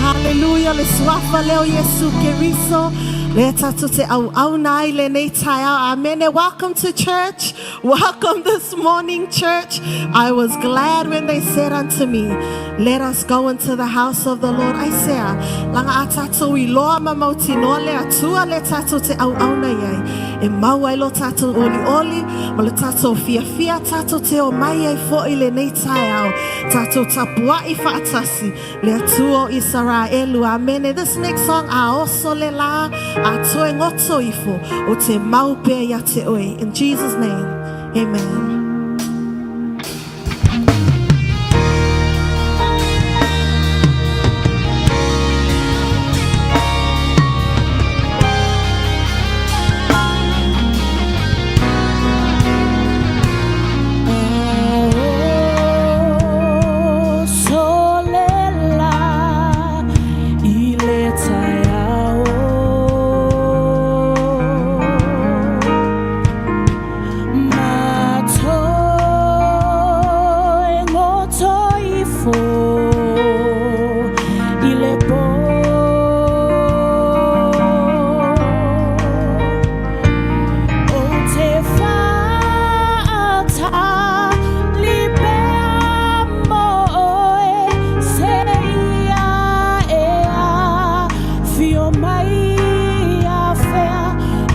Hallelujah, le suafa leo Yesu Keriso. Le tatou te au au nai le nei taeao. Amen. Welcome to church. Welcome this morning, church. I was glad when they said unto me, let us go into the house of the Lord. I say, langa a tatou i loa ma mauti noa le atua le tatou te au au nei ai. E mau ai lo tatou oli oli, ma le tatou fia fia tatou te o mai ai fo i le nei taeao. Tatou tapuai whaatasi le atua o Israelu. Amen. This next song, a oso le la, a toe ngoto ifo, o te mau pea ia te oe. In Jesus' name, amen. Nofo i le pō. Ou te faatali pea mo oe seia e afio mai afea.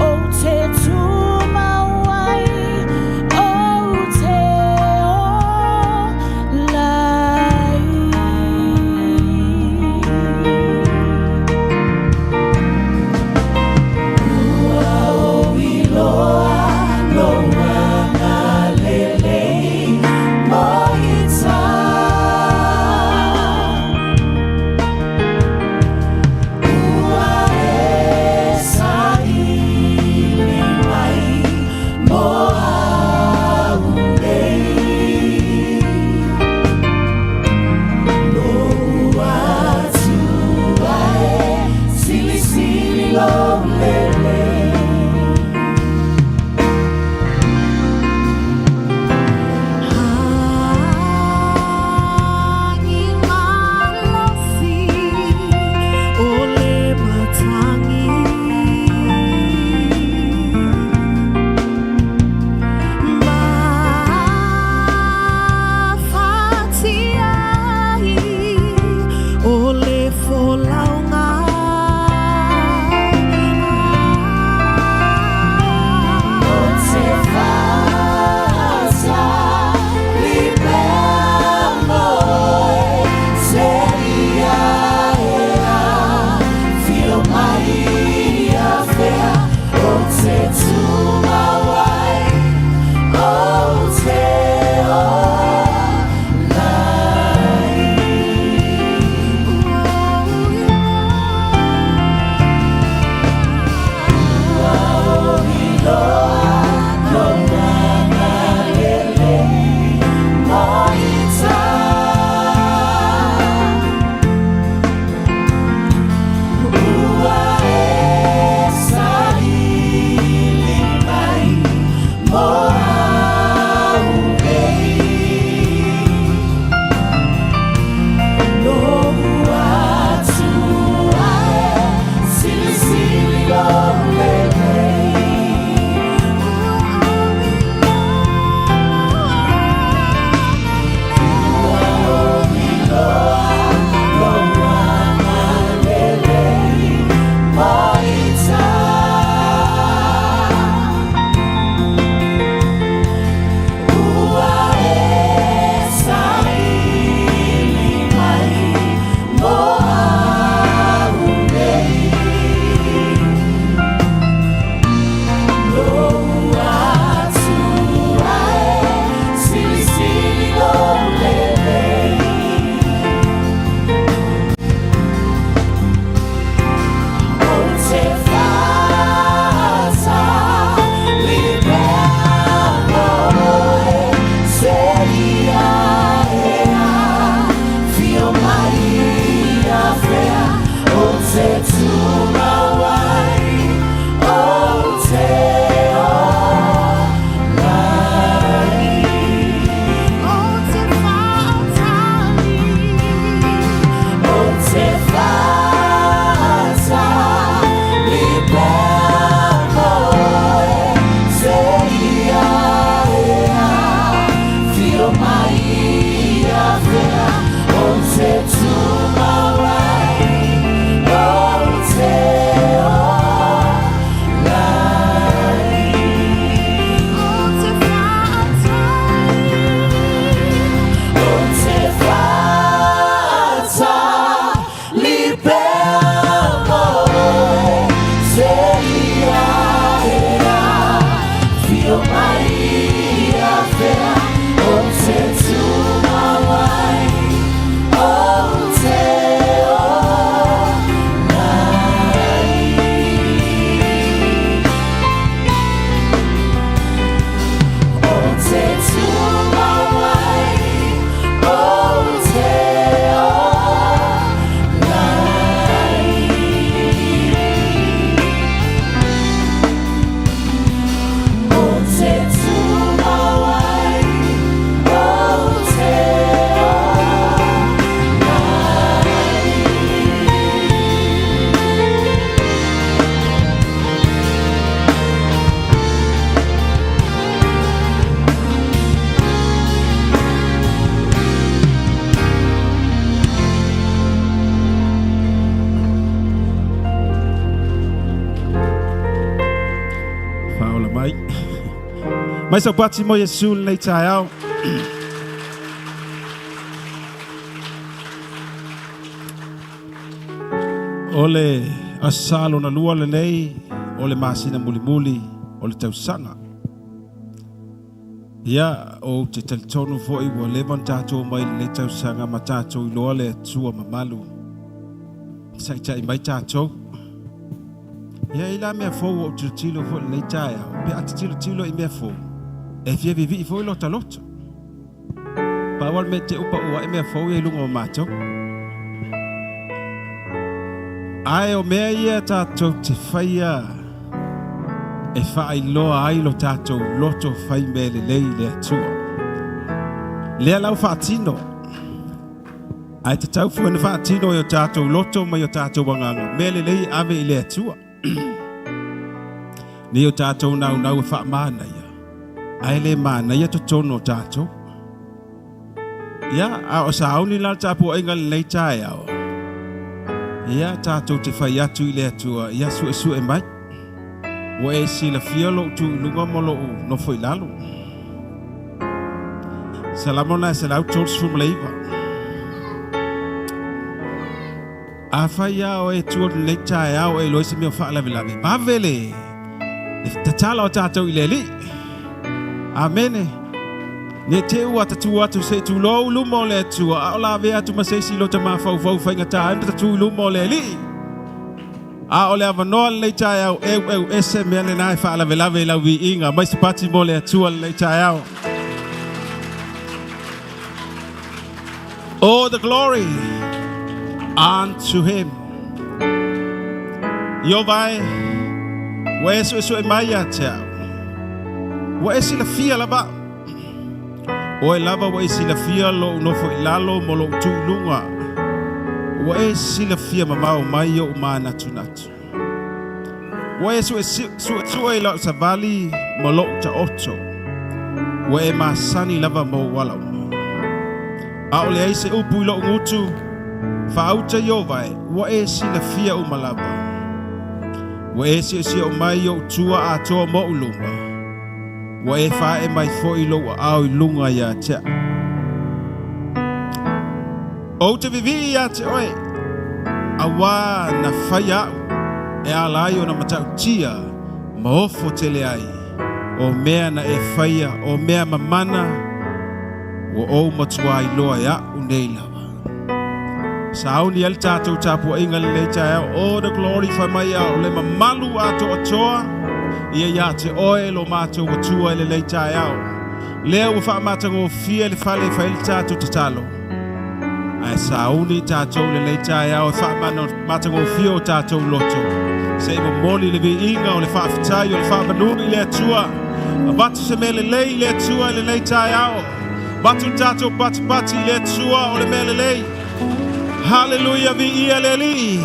Ou te tumau ai, ou te ola ai. Mai saupati mo Iesu lenei taeao. O le Aso Sa lona lua lenei o le masina mulimuli o le tausaga. Ia, ou te talitonu foi ua leva ona tatou omai i lenei tausaga ma tatou iloa le Atua mamalu e taitai mai tatou. Ia, e i ai la mea fou ua ou tilotilo foi i lenei taeao, pe a te tilotilo i mea fou, e fia vivii foi lota loto. Pau lava le mea te i pau ai mea fou ia i luga o matou. Ae o mea ia tatou te faia e faailoa ai lo tatou loto fai mea lelei i le Atua. Lea la ua faatino. Ae tatau foi ona faatino i o tatou loto ma i o tatou agaga mea lelei e ave i le Atua. Nei o tatou naunau e faamanaia, ae le manaia totonu o tatou. Ia, a o sauni la le tapuaiga i lenei taeao, ia, tatou te fai atu i le Atua, ia suesue mai. Ua e silafia lou tu i luga ma lou nofo i lalo. Salamo lena e 139. Afai lava o e tua i lenei taeao o e iloa i se mea o faalavelave, vave le tatala o tatou i le Alii. Amene. Ne te ua tatu atu se i tulou i luma o le Atua, a o lavea atu ma se isi i lota mafaufau faigata ai ona tatu i luma o le Alii. A o le avanoa lenei taeao, eueu ese mea lena e faalavelave i lau viiga. Mai se pati mo le Atua lenei taeao. All the glory unto him. Ieova e, ua e suesue mai ia te au. Ua e silafia lava au. Oe lava ua e silafia lou nofo i lalo ma lou tu i luga. Ua e silafia mamao mai ou manatunatu. Ua e suesue i lau savali ma lou taoto. Ua e masani lava ma ou ala uma. ʻAʻole ai se upu i loʻu gutu, faauta Ieova e, ua e silafia uma lava. Ua e siosiio mai i oʻu tua atoa ma oʻu luma. Ua e faaee mai foi lou aao i luga ia te aʻu. Ou te vivii ia te oe, auā na faia aʻu e ala ai ona matautia ma ofo tele ai o mea na e faia, o mea mamana ua ou matuā iloa e aʻu nei lava. Sauni ai le tatou tapuaiga i lenei taeao. Oh, the glory, fai mai a o le mamalu atoatoa ia ia te oe lo matou Atua i lenei taeao. Lea ua faamatagofie le fale e fai ai le tatou tatalo. Ae sauni tatou i lenei taeao e faamatagofie o tatou loto. Se i momoli le viiga o le faafetai o le faamanu i le Atua. Avatu se mea lelei i le Atua i lenei taeao. Avatu le tatou patipati i le Atua o le mea lelei. Haleluia, viia le Alii.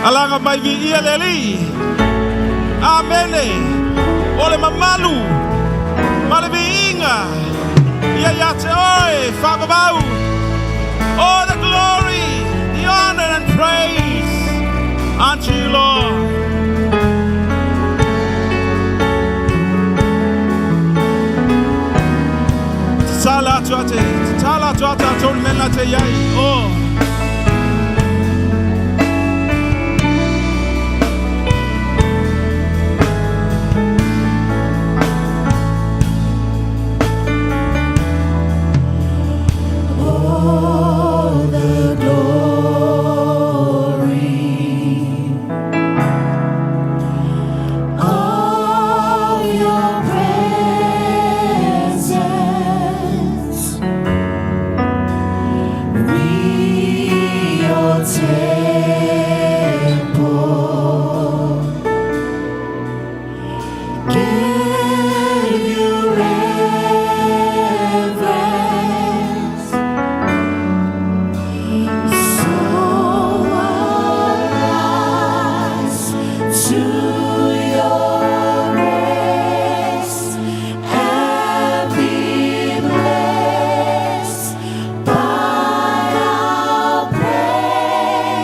Alaga mai viia le Alii. Amene. O le mamalu ma le viiga ia ia te oe faavavau. All the glory, the honor and praise unto you, Lord. Tatala atu a te, tatala atu a tatou le mea lena te i ai. Oh. All the glory of your presence, we your temple, give you reverence. So arise to your rest and be blessed by our praise.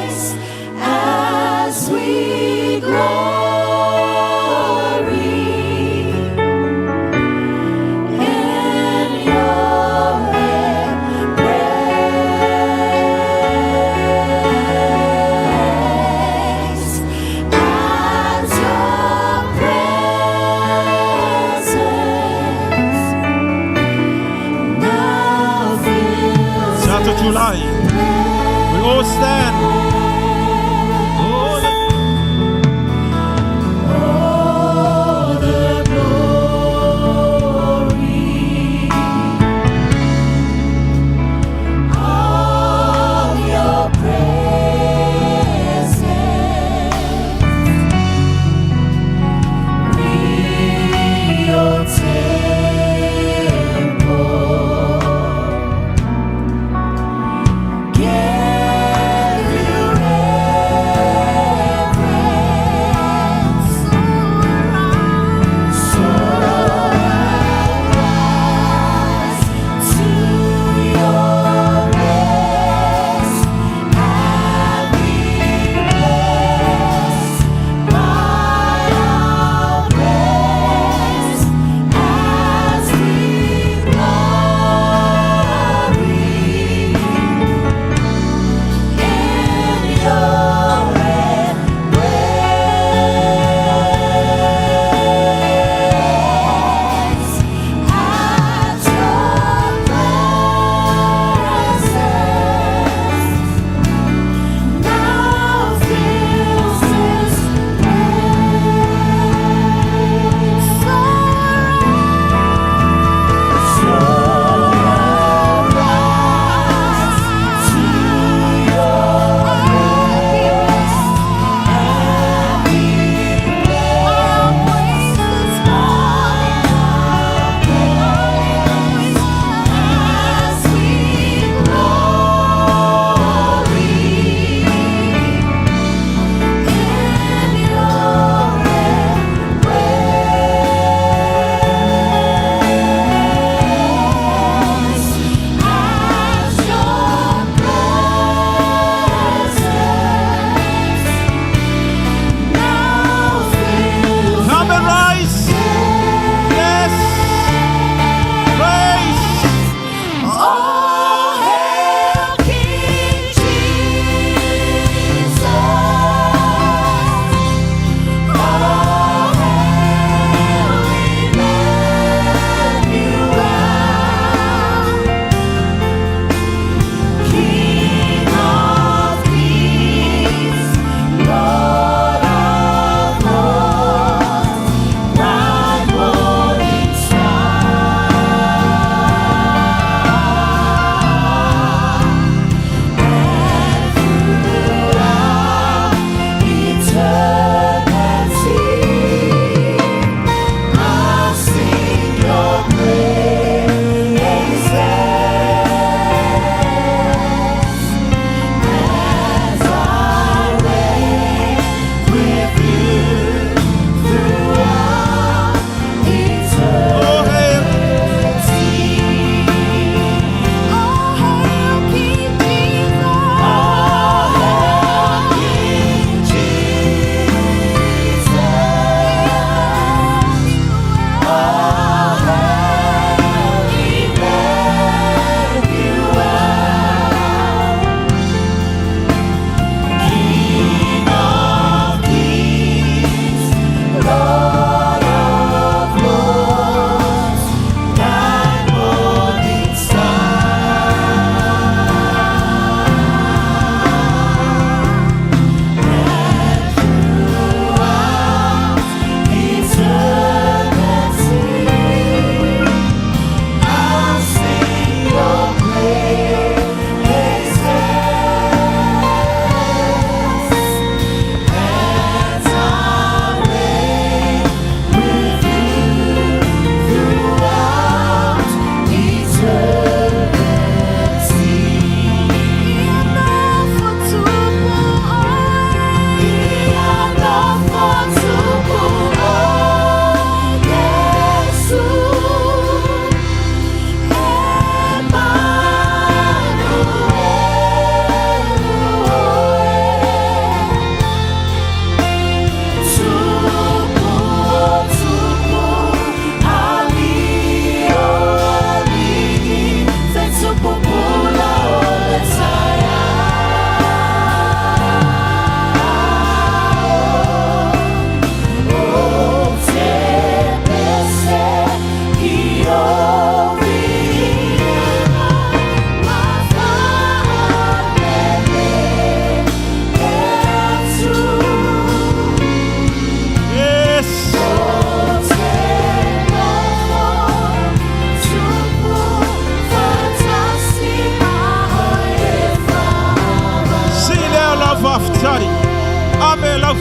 all stand. Oh, the All the glory of your presence. We, your temple, give you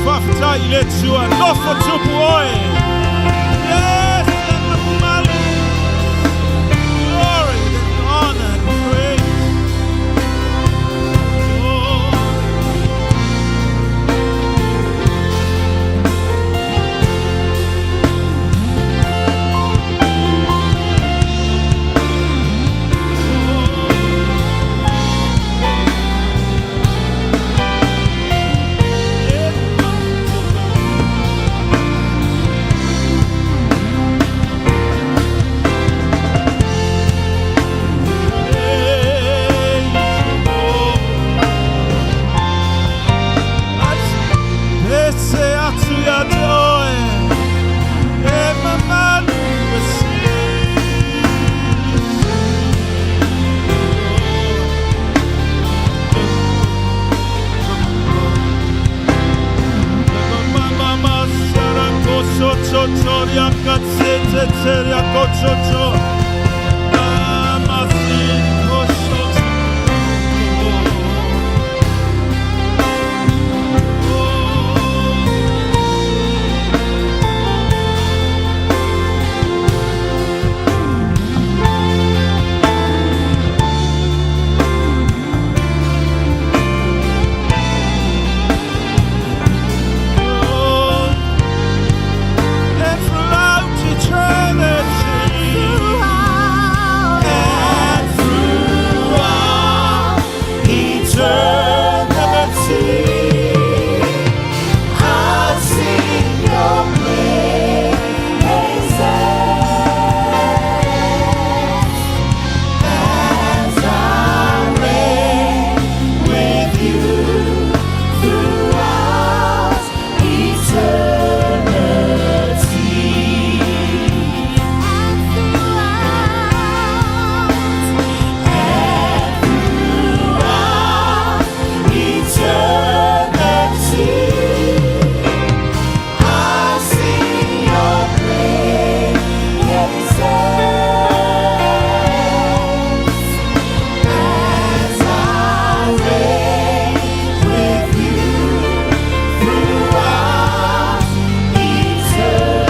Faafetai i le Atua, nofo tupu oe. Yes, le mamalu. Glory and honor and praise. Glory. Pese atu ia te oe, e mamalu e sili. Mama sara koso chochoria katsete teria kochocho. Namasi koso. And throughout eternity. And throughout eternity, I'll sing your praises as I reign with you throughout eternity. And throughout, And throughout eternity, I'll sing your praises as I reign with you throughout eternity.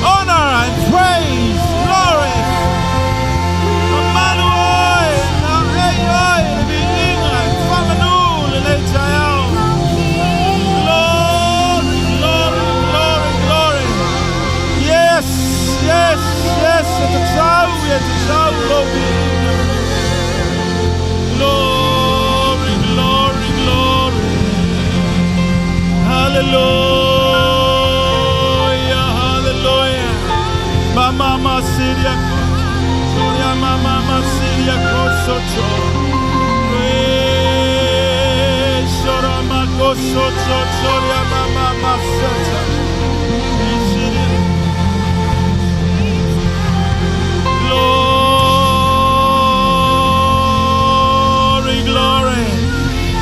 Honor and praise, glory. Mamalu oe, na ei oe, le viiga, faamanu lenei taeao. Glory, glory, glory, glory. Yes, yes, yes, e tatau, e tatau, lou viiga. Glory, glory, glory. Hallelujah, hallelujah. Mama Masiria, Soria Mama Masiria Kosoto. Sora Makosoto, Soria Mama Masata. Isiria. Glory, glory.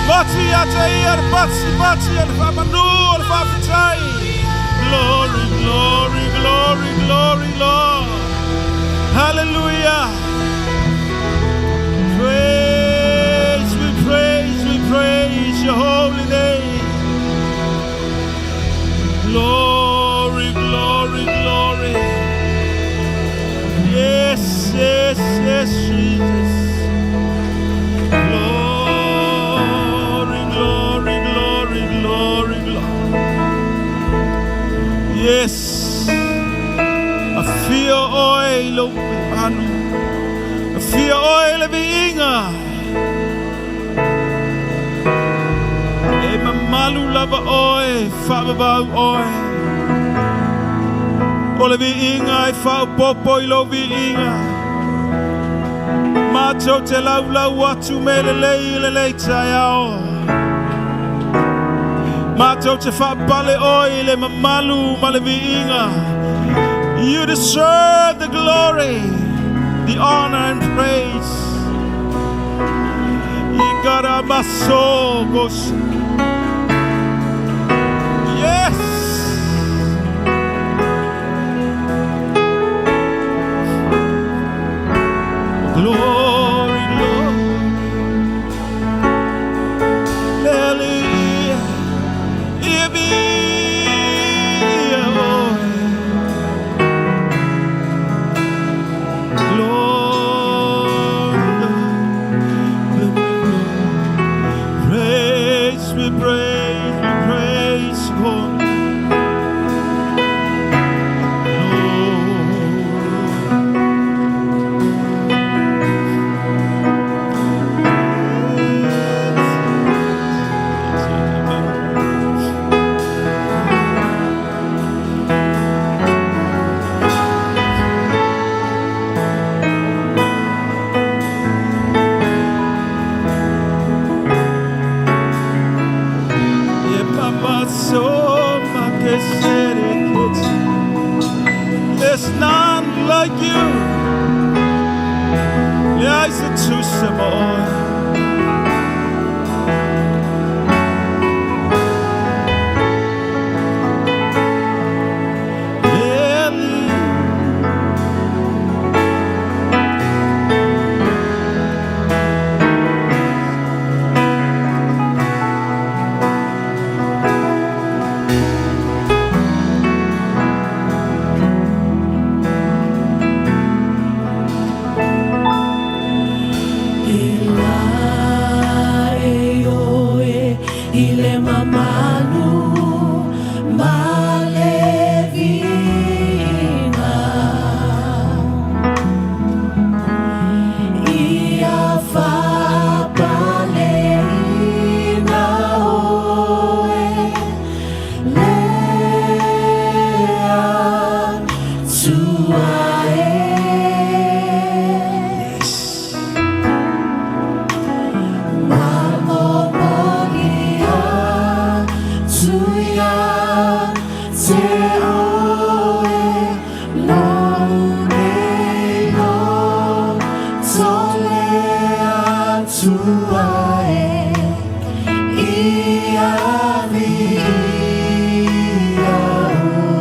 Bati ate ia, bati, bati, and faamanu, and faafetai. Glory, glory, glory, glory, Lord. Hallelujah. Praise, we praise, we praise your holy name. Glory, glory, glory. Yes, yes, yes, Jesus. Glory, glory, glory, glory, glory. Yes. Afio oe i lou anu. Afio oe le viiga. E mamalu lava oe, faavavau oe. O le viiga e faaopoopo i lou viiga. Matou te laulau atu mea lelei i lenei taeao. Matou te faapale oe i le mamalu ma le viiga. You deserve the glory, the honor and praise. Ikaramaso gos. Yes. Glory, glory. Tutusa ma oe. Eli. E la e oe i le mamalu ma le viiga. Ia faapaleina oe le Atua e. Yes. Mamomoli atu ia te oe lou nei loto le Atua e. Ia viia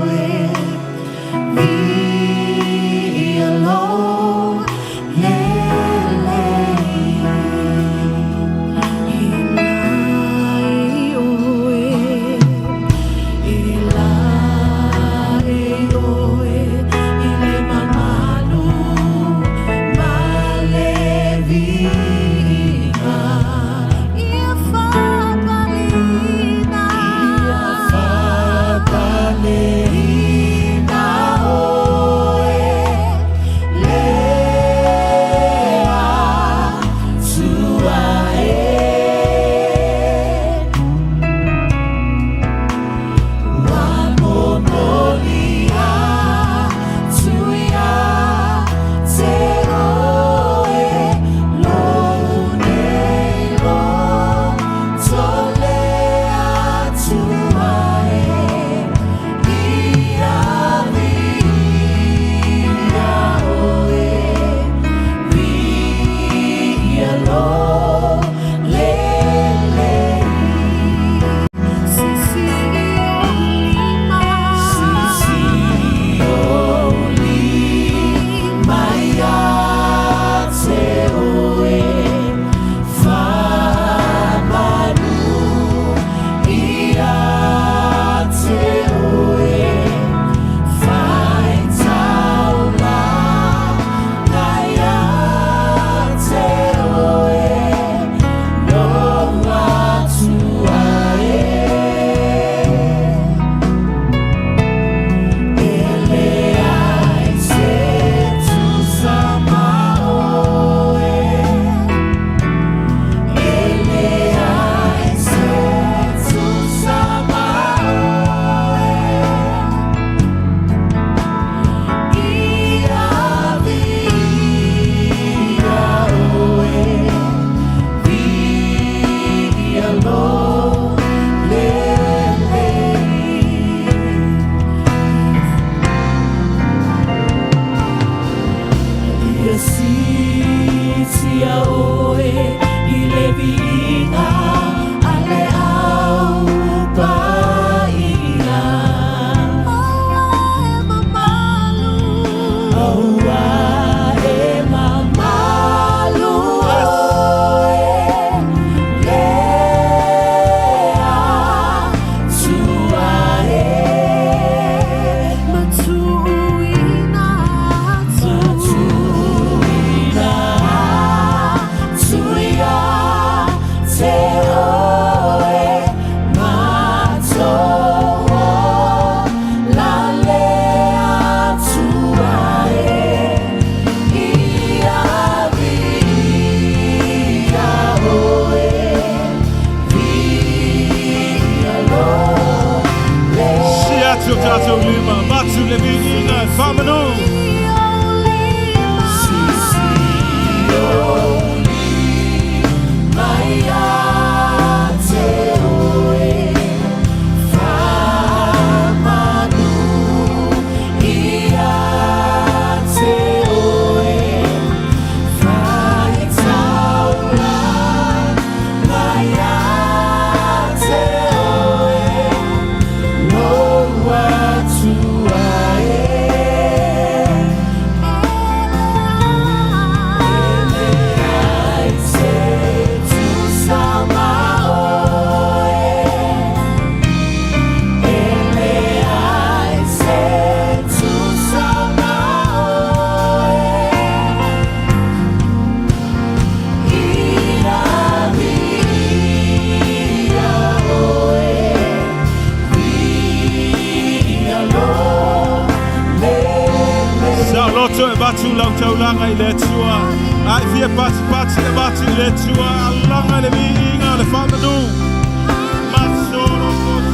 oe, viia lou lelei. E la e oe, e la e oe, i le mamalu ma le viiga. Ia faapaleina. Ia faapaleina oe le Atua e. Mamomoli atu ia te oe lou nei loto le Atua e. Ia viia oe, viia lou lelei. Sisi o lima. Sisi o lima ia te oe, faamanu ia te oe, faitaulaga ia te oe, lou Atua e. E leai se tusa ma oe, e leai se tusa ma oe. Ia viia oe, viia lou lelei. Ia siitia oe i le viiga a le Au Paia. Aua e mamalu. Aua e mamalu oe le Atua e. Matuuina atu. Matuuina atu ia te Lau taulaga i le Atua. A e fia patipati e avatu i le Atua. Alaga le viiga o le faamanu. Masoro soto.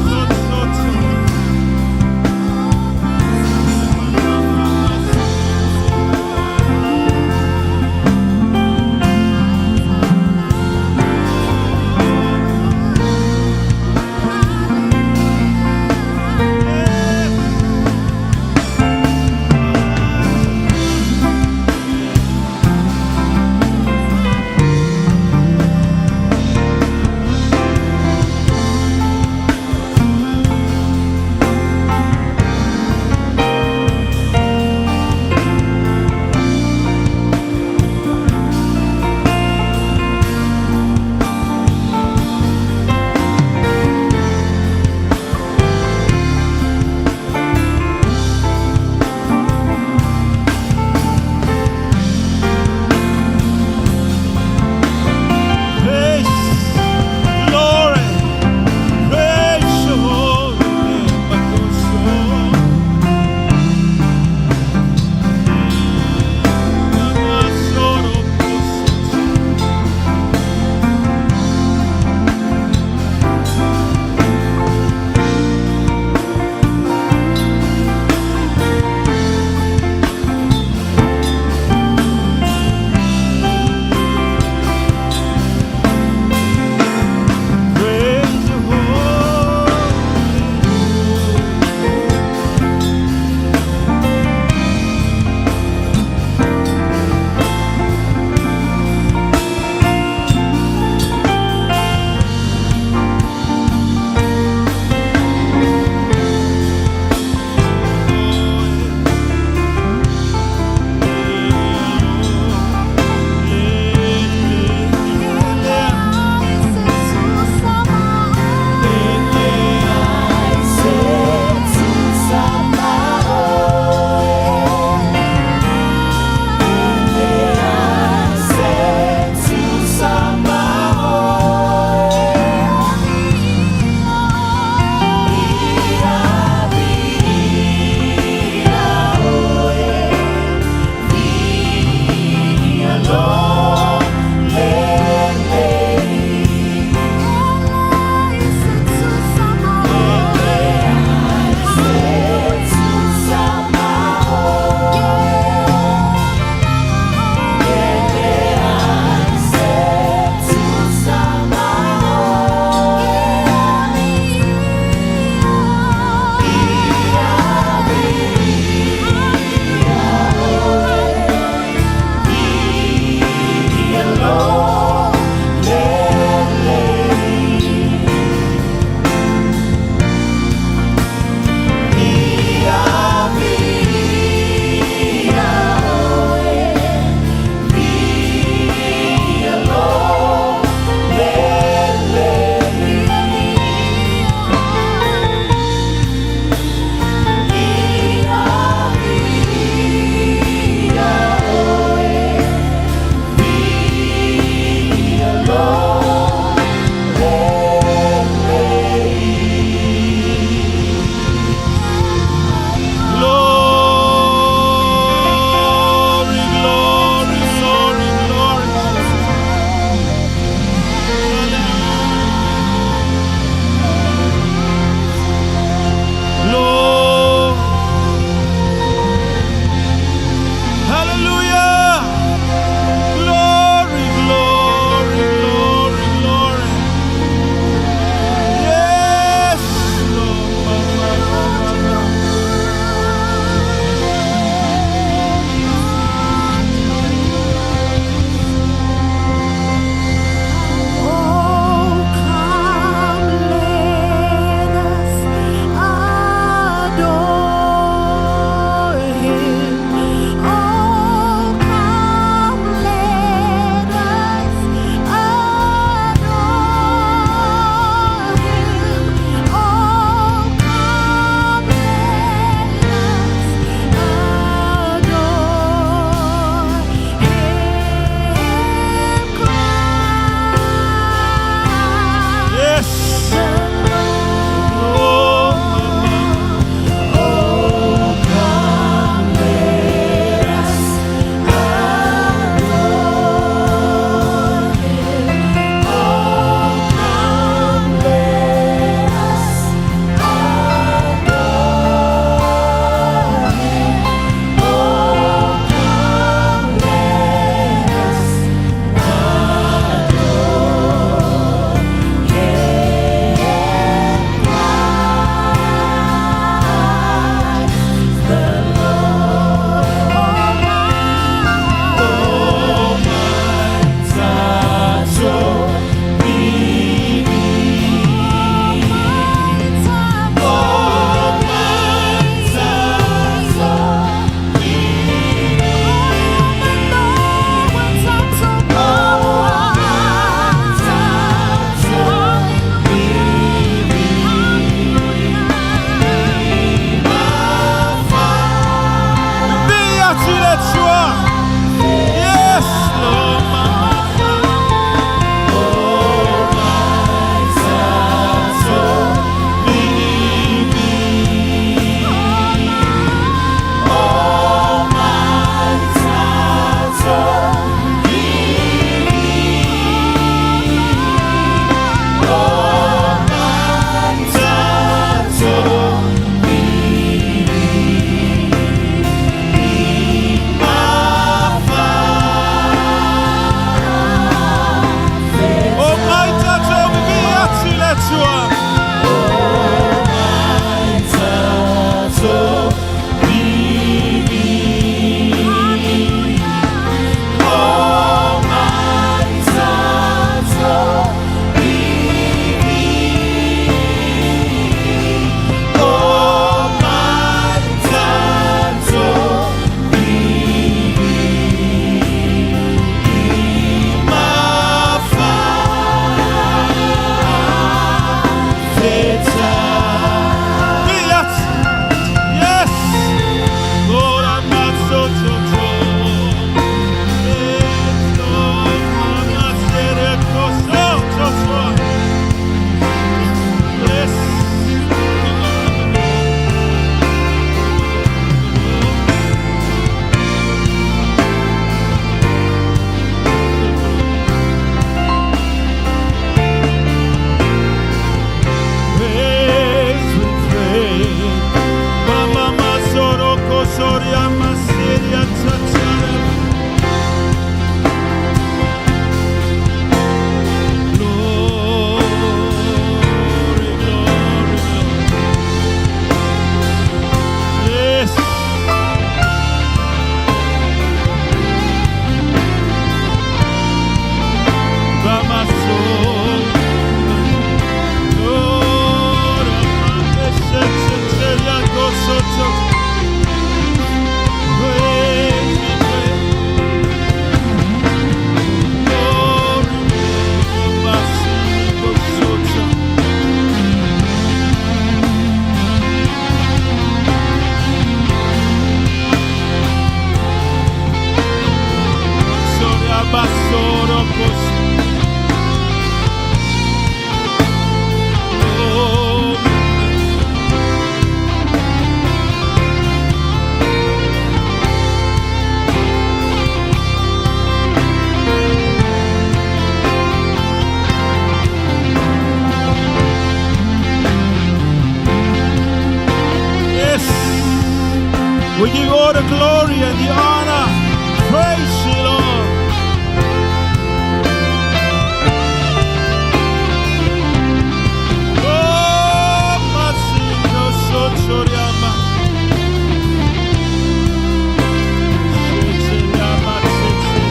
Basoro. Oh. Yes. We give all the glory and the honor. Praise you, Lord. Oh, Masino Sotoriama. Shetelama Tete.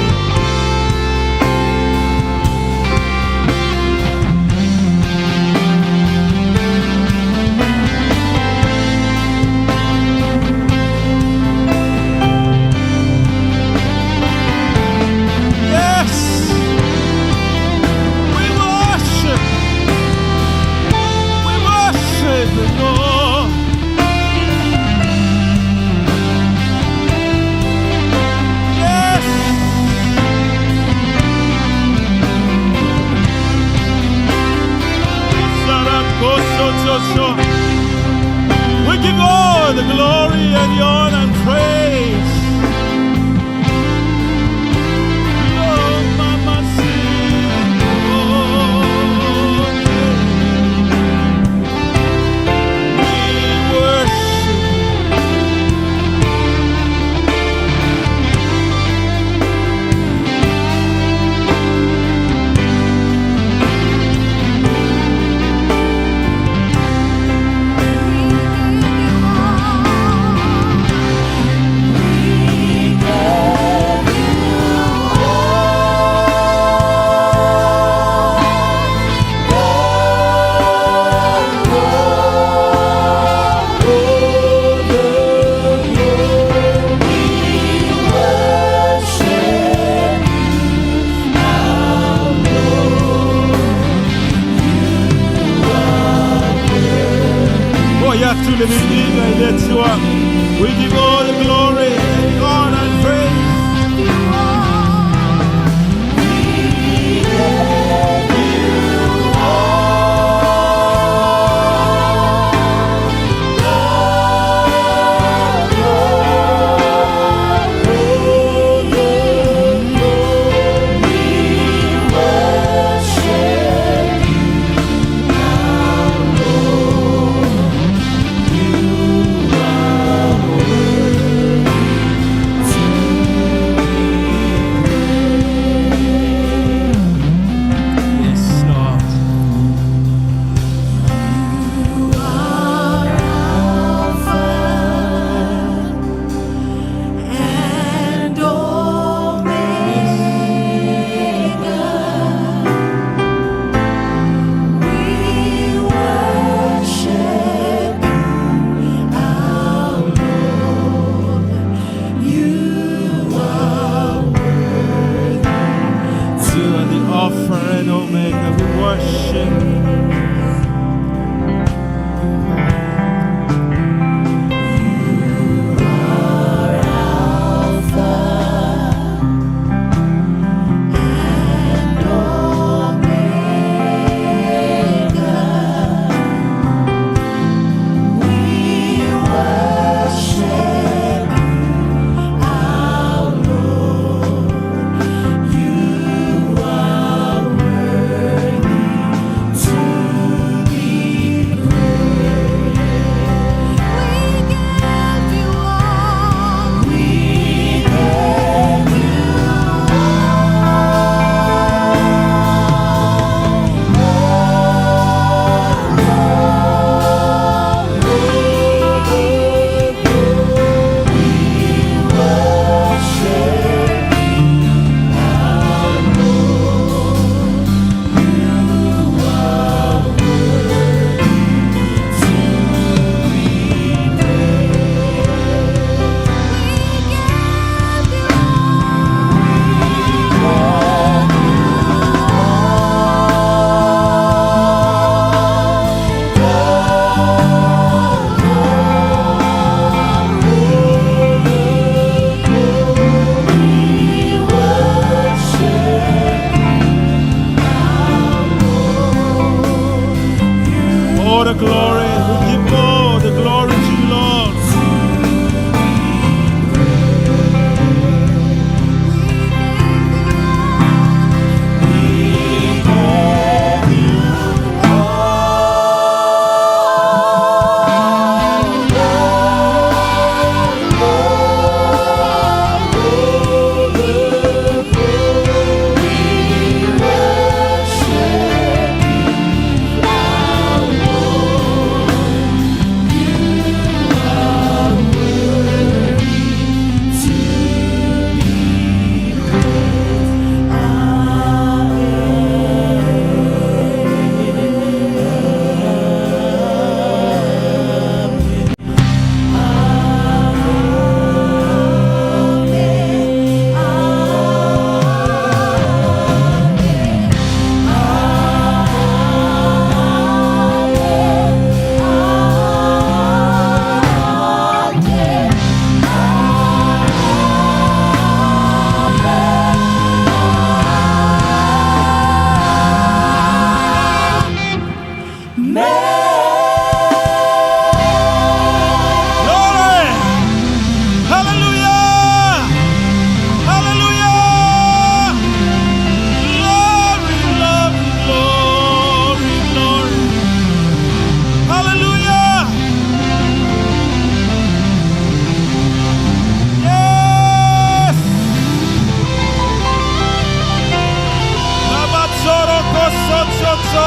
Yes. We worship. We worship the Lord. Yes. Sarakosotoso. We give all the glory and the honor and praise. Oh, Mama, we worship. Oh, yeah, to the We give all the glory and the honor and praise. Yes, Lord. And Omega, we worship you, our Lord. You are You are the Alpha and Omega. We worship. worthy to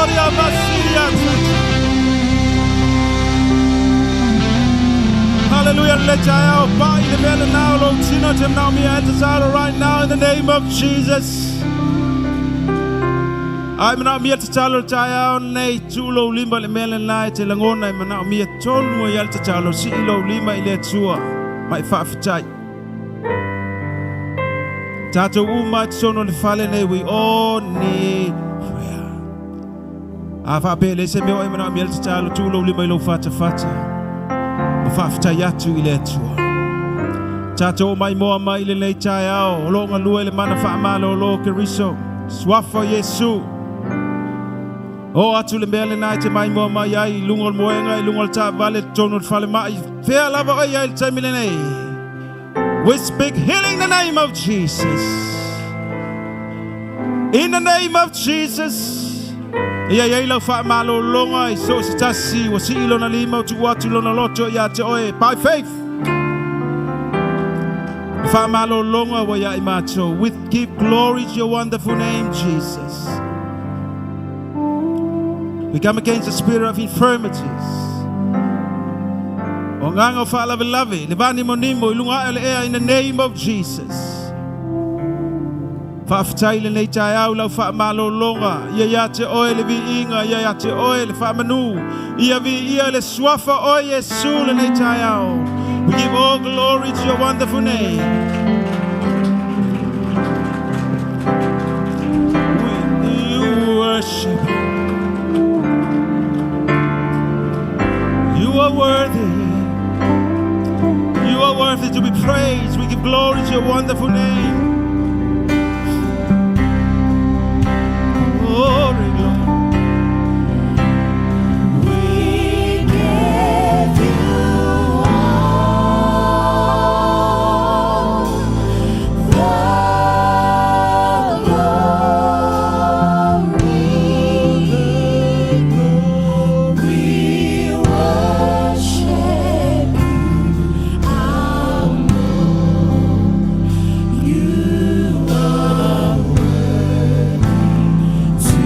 Toria Masiria Tata. Hallelujah. Let your body the man now, Lord. Tino Tim now me right now in the name of Jesus. Ai mana mia tatalo taeao nei tu'u lima le mea lenā e te lagona e manaomia tonu ai ale tatalo si'i lou lima i le Atua ma e faafetai. Tatou uma i totonu o le fale nei, we all need prayer. A faapea e leai se mea o e manaomia le tatalo, tuu lou lima i lou fatafata ma faafetai atu i le Atua. Tatou o maimoa mai i lenei taeao o lo o galue le mana faamalōlō o Keriso, Suafa o Iesu. Oo atu le mea lenā e te maimoa mai ai i luga o le moega, i luga o le taavale, totonu o le falema'i, fea lava oe i ai i le taimi lenei. We speak healing in the name of Jesus. In the name of Jesus. Ia i ai lau faamalologa i so o se tasi ua sii lona lima ua tuu atu lona loto ia te oe by faith. Le faamalologa ua ia i matou. We give glory to your wonderful name, Jesus. We come against the spirit of infirmities. O agaga o faalavelave, le vanimonimo i luga ae o le ea in the name of Jesus. Faafetai lenei taeao i lau faamalologa, ia ia te oe le viiga, ia ia te oe le faamanu, ia viia le suafa o Iesu lenei taeao. We give all glory to your wonderful name. We worship you. You are worthy. You are worthy to be praised. We give glory to your wonderful name. Glory, glory. We give you all the glory. We worship you, our Lord. You are worthy to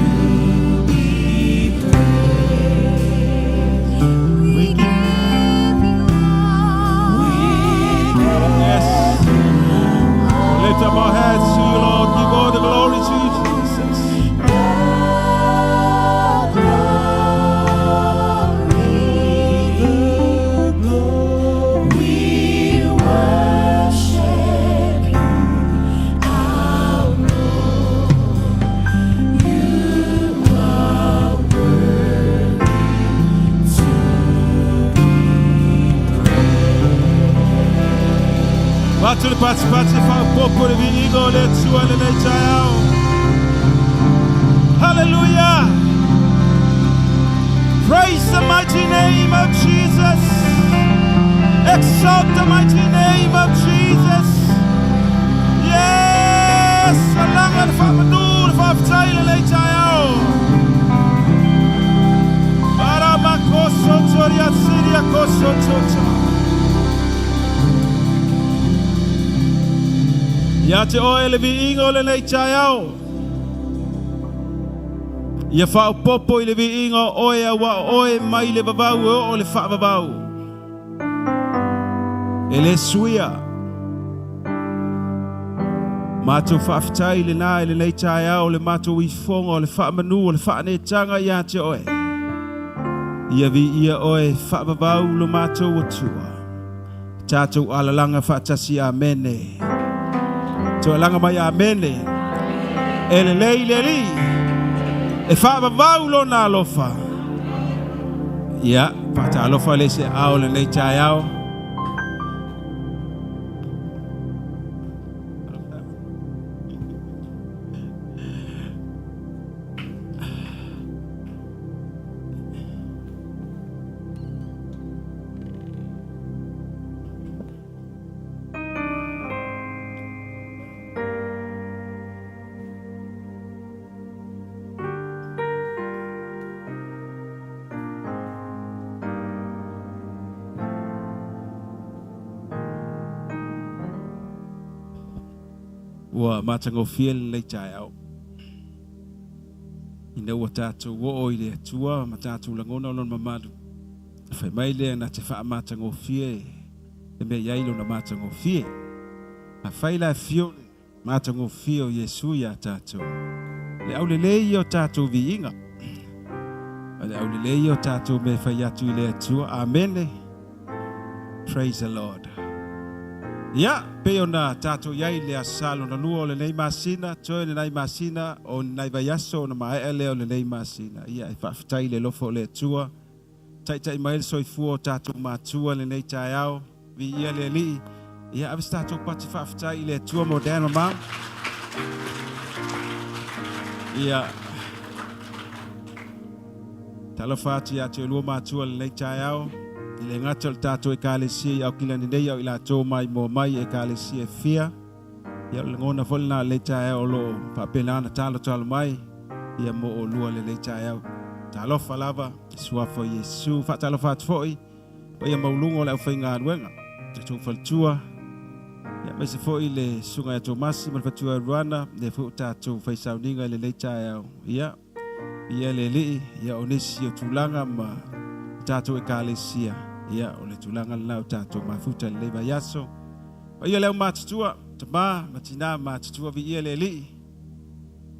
be praised. We give you all. Yes. Lift up our heads to you, Lord. Give all the glory to you, Jesus. The glory. We worship you, our Lord. You are worthy to be Avatu le patipati faaopoopo le viiga o le Atua lenei taeao. Hallelujah. Praise the mighty name of Jesus. Exalt the mighty name of Jesus. Yes. Alaga le faamanu le faafetai lenei taeao. Paramakoso toria siria koso tota. Ia te oe le viiga o lenei taeao. Ia faaopoopo i le viiga o oe auā o oe mai le vavau e oo i le faavavau. E le suia. Matou faafetai lenā i lenei taeao le matou ifoga o le faamanu o le faaneetaga ia te oe. Ia viia oe faavavau lo matou Atua. Tatou alalaga faatasi amene. Toalaga mai amene. E lelei le Alii. E faavavau lona alofa. Ia, faatalofa le se ao lenei taeao. Ua matagofie lenei taeao. Ina ua tatou oo i le Atua ma tatou lagona o Lona mamalu, fai mai lea na te faamatagofie le mea i ai Lona matagofie. Afai la e afio le matagofie o Iesu iā tatou, o le aulelei ia o tatou viiga, o le aulelei ia o tatou mea e fai atu i le Atua. Amene. Praise the Lord. Ia, pei ona tatou i ai i le Aso Sa lona lua o lenei masina, toe lenai masina o nai vaiaso ona maea lea o lenei masina. Ia, e faafetai i le alofa o le Atua, taitai mai le soifua o tatou matua lenei taeao, viia le Alii. Ia, ave se tatou pati faafetai i le Atua mo Dan ma Mom. Ia, Talofa atu ia te oulua matua i lenei taeao, e le gata o le tatou Ekalesia i Aukilani nei a o i latou maimoa mai i Ekalesia e fia. Ia o le lagona foi lena o lenei taeao o lo o faapena ona talotalo mai ia mo oulua i lenei taeao. Talofa lava i suafa o Iesu. Faatalofa atu foi paia maualuga o le aufaigaluega, tatou faletua, ia aemaise foi le susuga ia Tomasi ma le faletua ia Ruana, lea foi ua tatou fai sauniga i lenei taeao. Ia Ia le Alii, ia o nisi o tulaga ma tatou Ekalesia, ia o le tulaga lena o tatou mafuta i lenei vaiaso. Paia le au matutua, tama ma tina matutua, viia le Alii,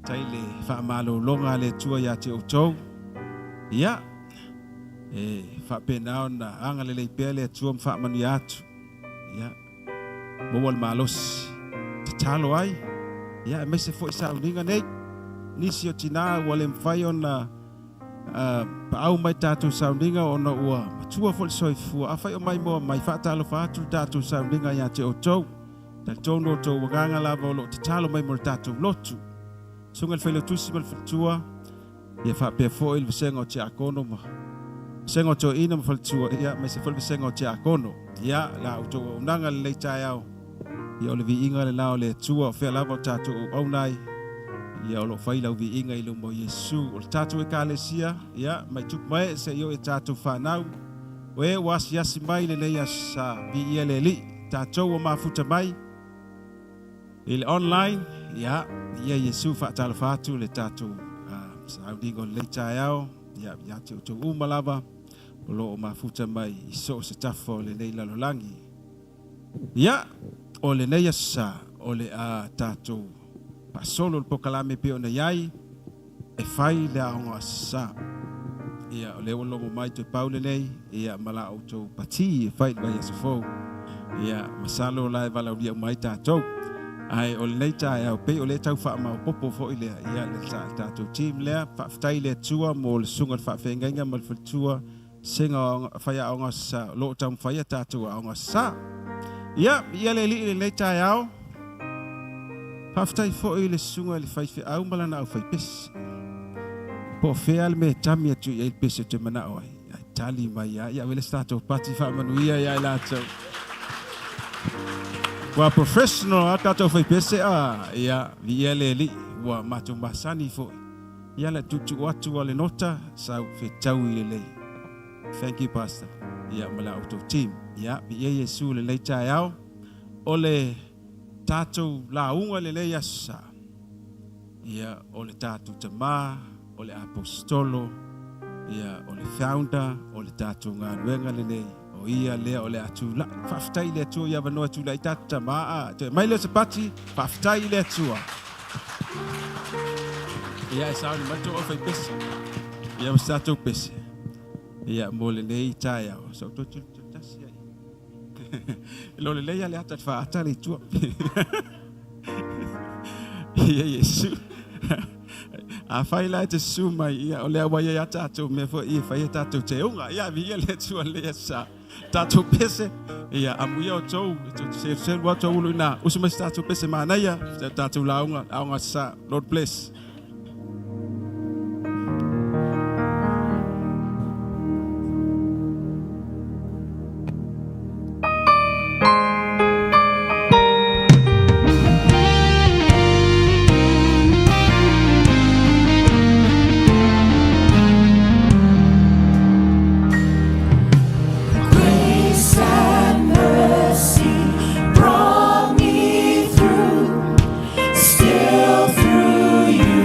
tai le faamalologa a le Atua ia te outou. Ia, e faapena ona agalelei pea le Atua ma faamanuia atu. Ia, maua le malosi tatalo ai, ia aemaise foi sauniga nei. Nisi o tinā ua le mafai ona paau mai tatou sauniga ona ua matua foi le soifua. Afai o maimoa mai, faatalofa atu le tatou sauniga ia te outou. Talitonu outou agaga lava o lo o tatalo mai mo le tatou lotu. Susuga i le Failautusi ma le Faletua, ia faapea foi le vasega o Tiakono ma vasega o Toeaina ma Faletua, ia aemaise foi le vasega o Tiakono. Ia, la outou auaunaga lenei taeao, ia o le viiga lena o le Atua, o fea lava o tatou auauna ai, ia o lo o fai lau viiga i luma o Iesu. O le tatou Ekalesia, ia, mai tupu ma ee seia oo i tatou fanau, o e ua asiasi mai i lenei Aso Sa, viia le Alii, tatou ua mafuta mai, I le online, ia, ia Iesu faatalofa atu le tatou sauniga o lenei taeao, ia, ia te outou uma lava o lo o mafuta mai i so o se tafa o lenei lalolagi. Ia, o lenei aso sa, o le a tatou faasolo le pokalame pei ona i ai, e fai le aoga aso sa. Ia, o lea ua logo mai toe pau lenei, ia, ma la outou pati e fai i le vaiaso fou. Ia, masalo la e valaaulia uma ai tatou. Ae o lenei taeao, pei o lea e tau faamaopoopo foi lea, ia, le tatou team lea. Faafetai i le Atua mo le susuga i le faafeagaiga ma le faletua, sega faiaoga aso sa, o lo o taumafai a tatou aoga aso sa. Ia, viia le Alii i lenei taeao. Faafetai foi i le susuga i le faifeau ma lana aufaipese. Po o fea le mea e tami atu i ai le pese ou te manao ai, ae tali mai lava. Ia ave le se tatou pati faamanuia ia i latou. Ua professional lava tatou faipese a, ia, viia le Alii, ua matou masani foi. Ia le tuutuu atu a le nota sau fetaui lelei. Thank you pastor. Ia ma la outou team. Ia viia Iesu i lenei taeao. O le tatou lauga i lenei aso sa. Ia o le tatou tama, o le aposetolo, ia o le founder o le tatou galuega lenei. O ia lea o le a tulai. Faafetai i le Atua i avanoa e tulai ai tatou tama a. Toe mai lea o se pati, faafetai i le Atua. Ia e sauni mai tou aufaipese. Ia ma se tatou pese. Ia mo lenei taeao. Sa ou toe tasi ai. E lo lelei a le ata faata le itua. Ia Iesu. Afai la e te susu mai, ia o lea ua i ai a tatou mea foi e fai ai tatou teuga. Ia viia le Atua i lenei aso sa. Tatou pese, ia amuia outou, e tou te seluselu atu ulu ina usu mai se tatou pese manaia, se tatou lauga, aoga aso sa. Lord bless. Grace and mercy brought me through, still through you.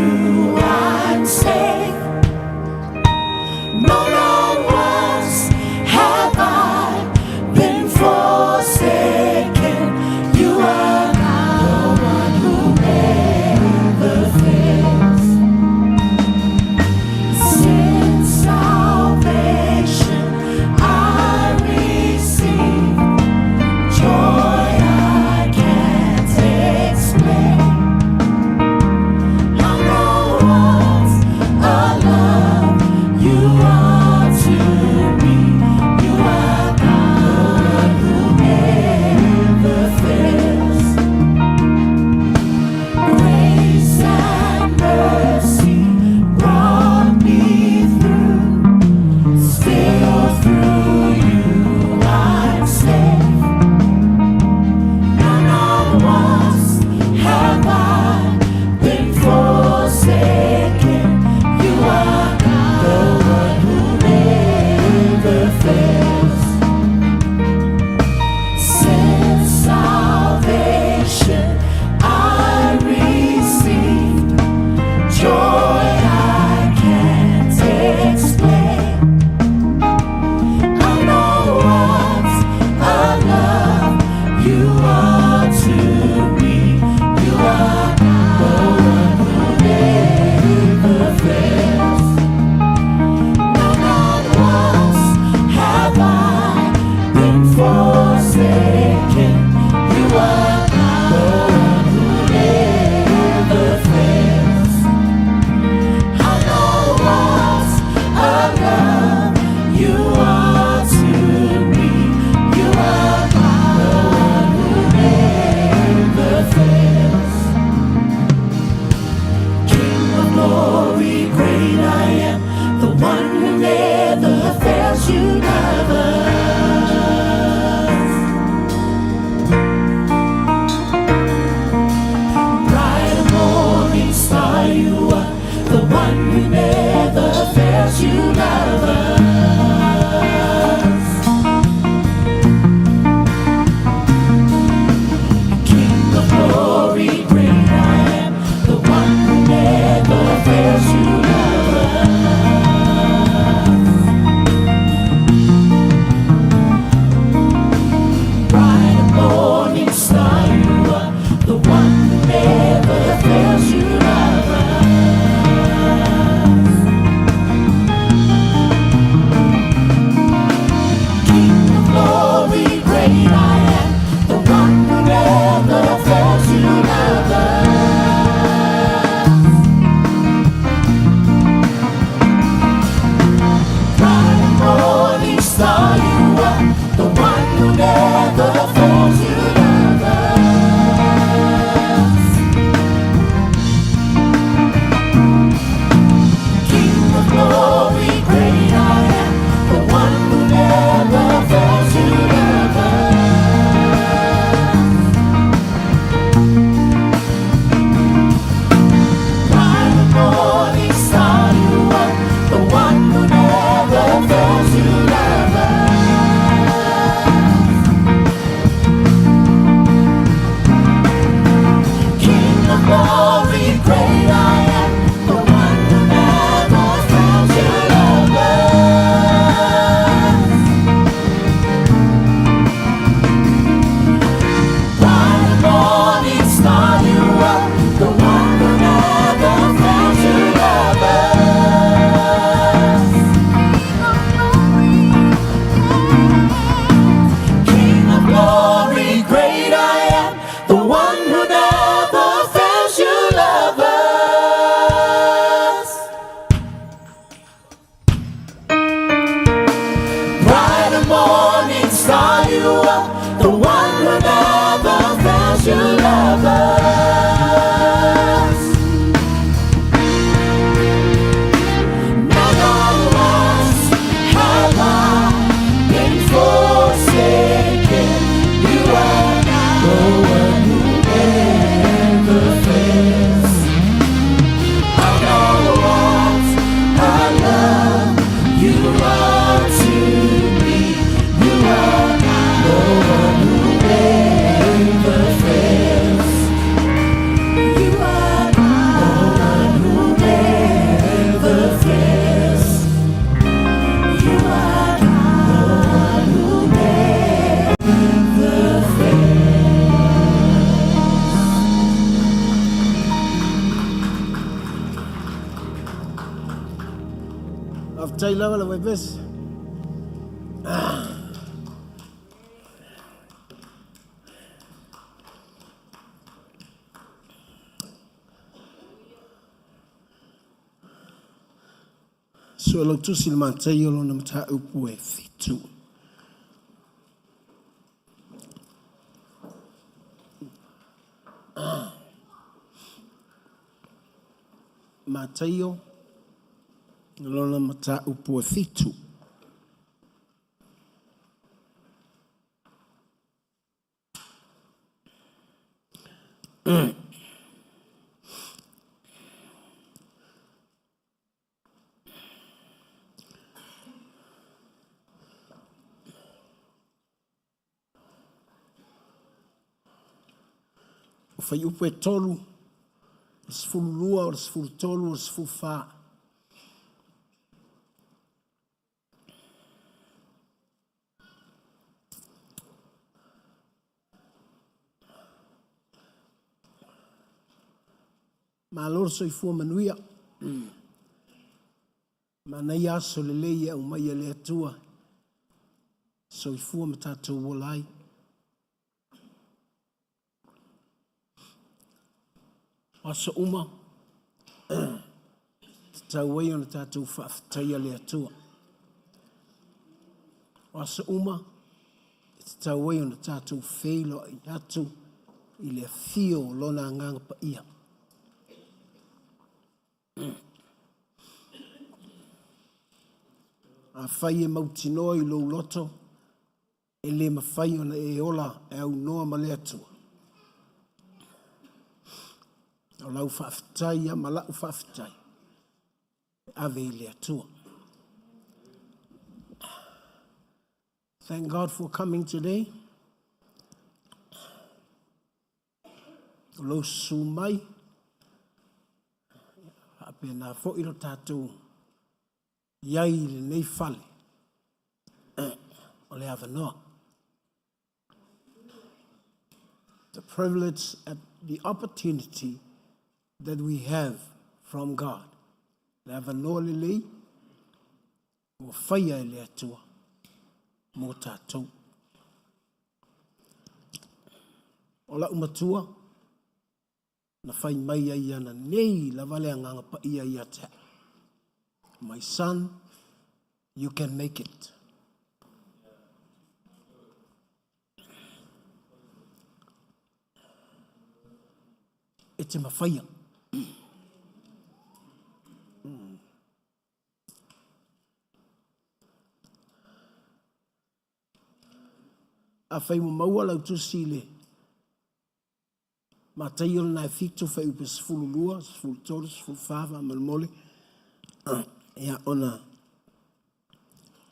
Joy I can't explain. I know what a love you are to me. You are the one who never fails. No, not once have I been forsaken. You are the one who never fails. I know what a love you are to me. You are the one who never fails. King of glory, great I am, the one who never fails. You love us. Bright and morning star, you are the one who never fails. You love us. King of glory, great I am, the one who never fails. You love us. Bright and morning star, you are the one who never fails. You love us. King of glory, great I am, the one who never fails. You love us. Bright and morning star, you are the one who never fails. You love us. King of glory, great I am, the one who never fails. You love us. Bright and morning star, you are the one who never fails. You love us. King of glory, great I am, the one who never fails. You love us. Bright and morning star, you are the one who never fails. You love us. King of glory, great I am, the one who never fails. You love us. Bright and morning star, you are the one who never fails. You love us. Never once have I been forsaken. You are the one who never fails. I know what a love you are to me. You are the one who never fails. You are the one who never fails. You are the one who never fails. Faafetai lava le vaivesi. Suelautusi i le Mataio lona mataupu e 7. Mataio lona mataupu e 7. O fuaiupu e 3, 12, o le 13, o le 14. Malo le soifua manuia. Manaia aso lelei e aumai e le Atua. Soifua ma tatou ola ai. O aso uma, tatau ai ona tatou faafetaia le Atua. O aso uma, e tatau ai ona tatou feiloai atu i le afio o Lona Agaga Paia. Afai e mautinoa i lou loto, e le mafai ona e ola e aunoa ma le Atua. O lau faafetai ia ma lau faafetai e ave i le Atua. Thank God for coming today. O lou susu mai, faapena foi lo tatou i ai i lenei fale o le avanoa. The privilege and the opportunity that we have from God. Le avanoa lelei ua faia e le Atua mo tatou. O lau matua, na fai mai ai ana nei lava le Agaga Paia ia te au. My son, you can make it. E te mawhaia. Afai ua maua lau tusi i le Mataio lena e 7, fuaiupu 12, 13, 14, faamolemole, ia ona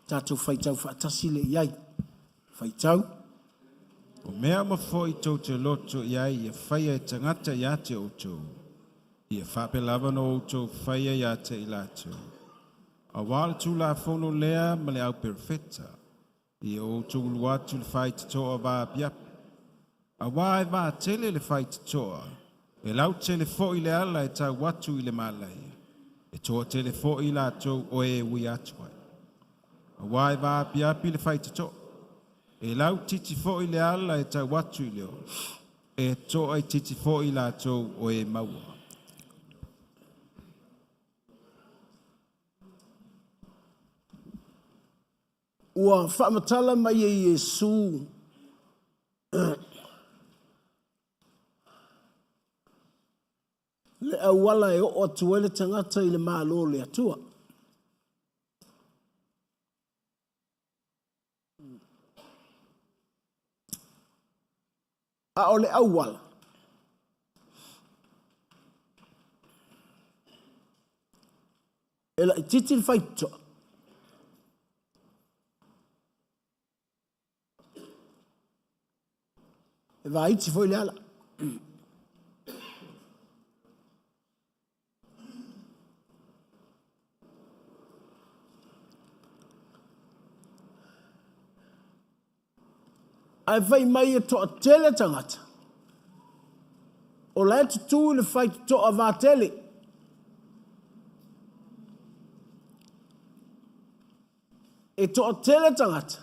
tatou faitau faatasi lea i ai. Faitau. O mea uma foi tou te loto i ai ia faia e tagata ia te outou, ia faapea lava ona outou faia ia te i latou. Aua o le Tulafono lea ma le au perofeta, ia outou ulu atu i le faitotoa vaapiapi. Aua e vatele le faitotoa, e lautele foi le ala e tau atu i le malaia, e toatele foi i latou o e ui atu ai. Aua e vaapiapi le faitotoa, e lautiti foi le ala e tau atu i le ola, e toaitiiti foi i latou o e maua. Ua faamatala mai e Iesu le auala e oo atu ai le tagata i le Malo o le Atua. A o le auala, e laitiiti le faitotoa. E vaiti foi le ala. Ae fai mai e toatele tagata, o la e tutū i le faitotoa vatele. E toatele tagata,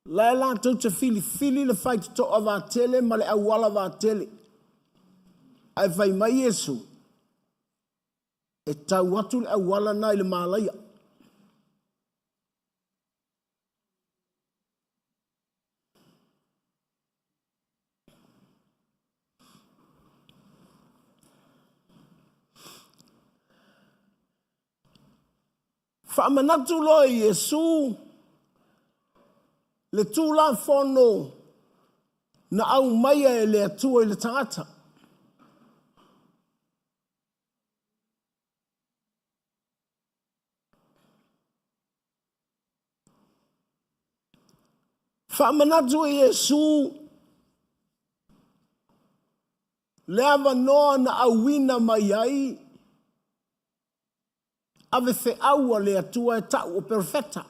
la e latou te filifili le faitotoa vatele ma le auala vatele. Ae fai mai Iesu, e tau atu le auala na i le malaia. Faamanatu loa e Iesu le Tulafono na aumaia e le Atua i le tagata. Faamanatu e Iesu Le avanoa na auina mai ai ave feau a le Atua e ta'u o perofeta.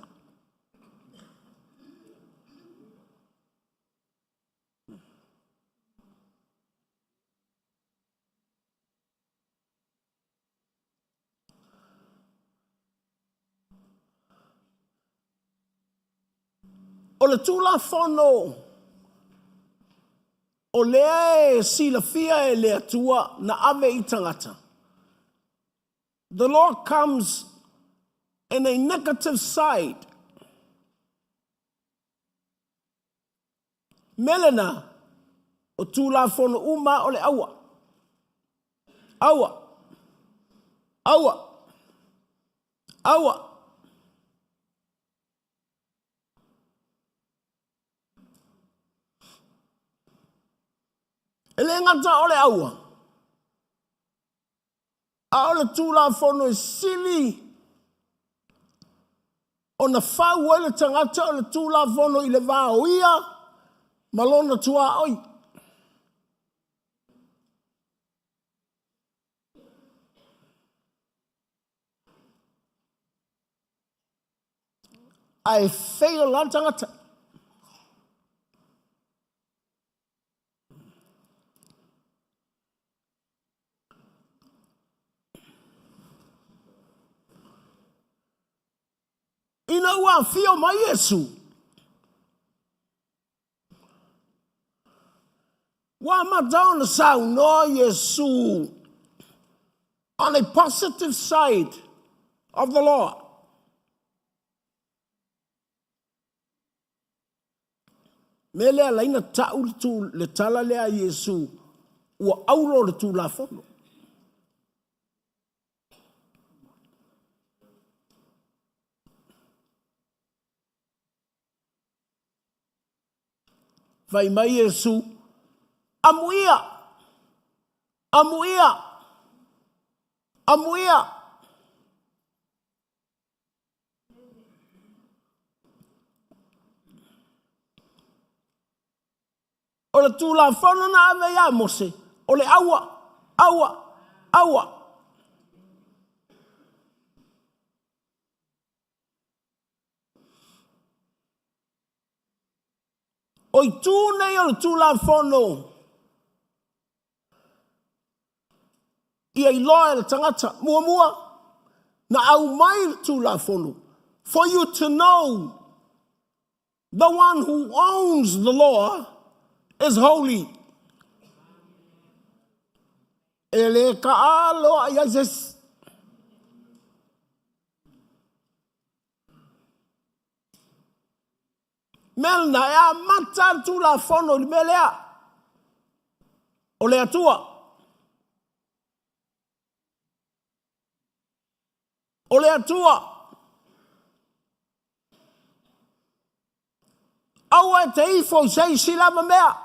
O le Tulafono o lea e silafia e le Atua na ave i tagata. The law comes in a negative side. Mea lena, o Tulafono uma o le aua. Aua. Aua. Aua. E le gata o le aua, a o le Tulafono e sili ona fau ai le tagata o le Tulafono i le va o ia ma lona tuaoi. Ae fail la le tagata. Ina ua afio mai Iesu, ua amata ona saunoa Iesu on a positive side of the law. Mea lea laina ta'u le, tu, le tala lea a Iesu, ua aulo le Tulafono. Fai mai Iesu, Amuia! Amuia! Amuia! O le Tulafono na ave iā Mose, o le aua, aua, aua. O itu nei o le Tulafono ia iloa e le tagata. Muamua, na aumai le Tulafono for you to know the one who owns the law is holy. E le kaalo i ai se isi. Mea lena e amata le Tulafono i le mea lea o le Atua. O le Atua. Aua e te ifo i se isi lava mea.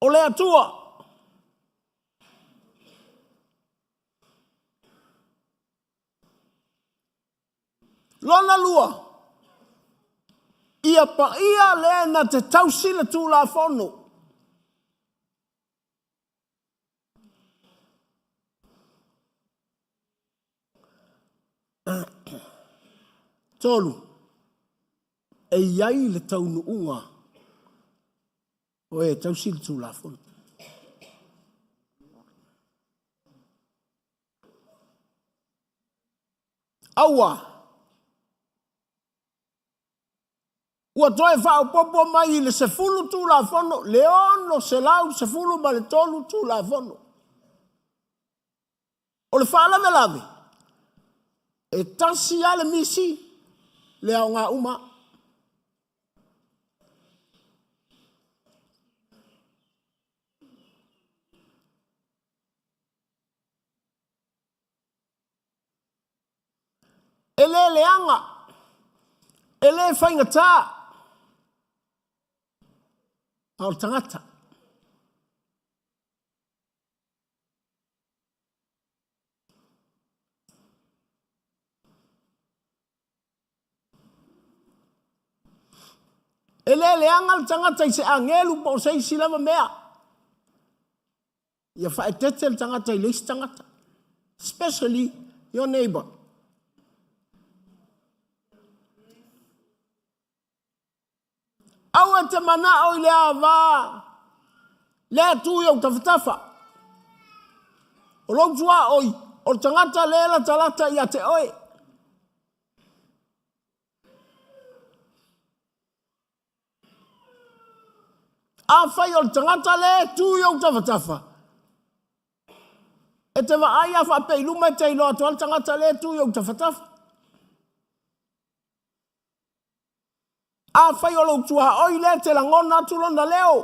O le Atua. Lona lua, ia paia le na te tausi le Tulafono. Tolu, e i ai le taunuuga o e tausi le Tulafono. Aua! Ua toe faaopoopo mai i le 10 Tulafono le 613 Tulafono. O le faalavelave, e tasi lava le misi, le aoga uma. E le leaga, e le faigata, a o le tagata. E le leaga le tagata i se agelu po o se isi lava mea. Ia faaeteete le tagata i le isi tagata. Especially your neighbor. Aua e te manao i le ava lea e tu i ou tafatafa. O lou tuaoi, o le tagata lea e latalata ia te oe. Afai o le tagata lea e tu i ou tafatafa, e te vaai a faapea i luma e te iloa atu lava le tagata lea e tu i ou tafatafa. Afai o lou tuaoi lea e te lagona atu lona leo,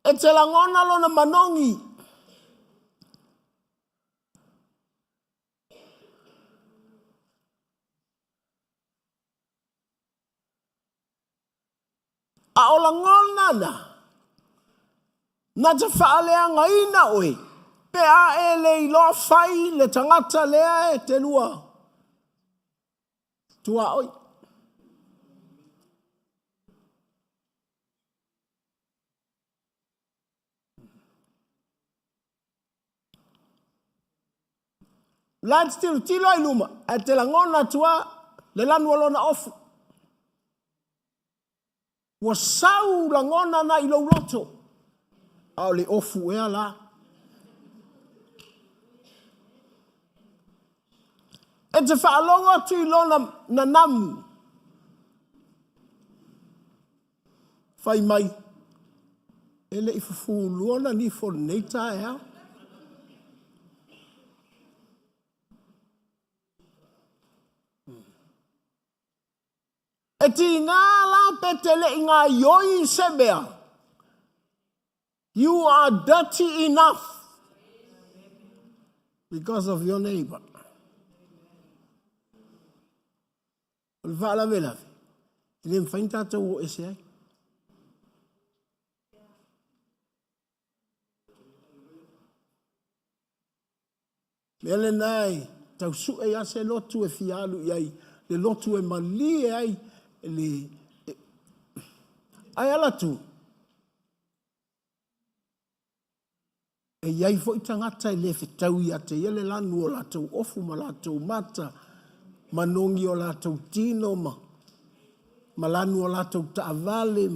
e te lagona lona manogi, A o lagona na, na te faaleagaina oe pe a e le iloa fai le tagata lea e te lua tuaoi. La e te tilotilo ai luma, ae te lagona atu lava le lanu o lona ofu. Ua sau lagona na i lou loto, a o le ofu ea la. E te faalogo atu i lona nanamu, fai mai, e le i fufulua ona nifo i lenei taeao. E tiga la pe te le i gaioi i se mea. You are dirty enough because of your neighbor. O le faalavelave, e le mafai ona tatou o ese ai. Mea lena e tau sue ai se lotu e fia alu i ai, le lotu e malie ai le... Ae ala atu, e i ai foi tagata e le fetau ia te ia le lanu o latou ofu ma latou mata, manogi o latou tino ma, ma lanu o latou taavale.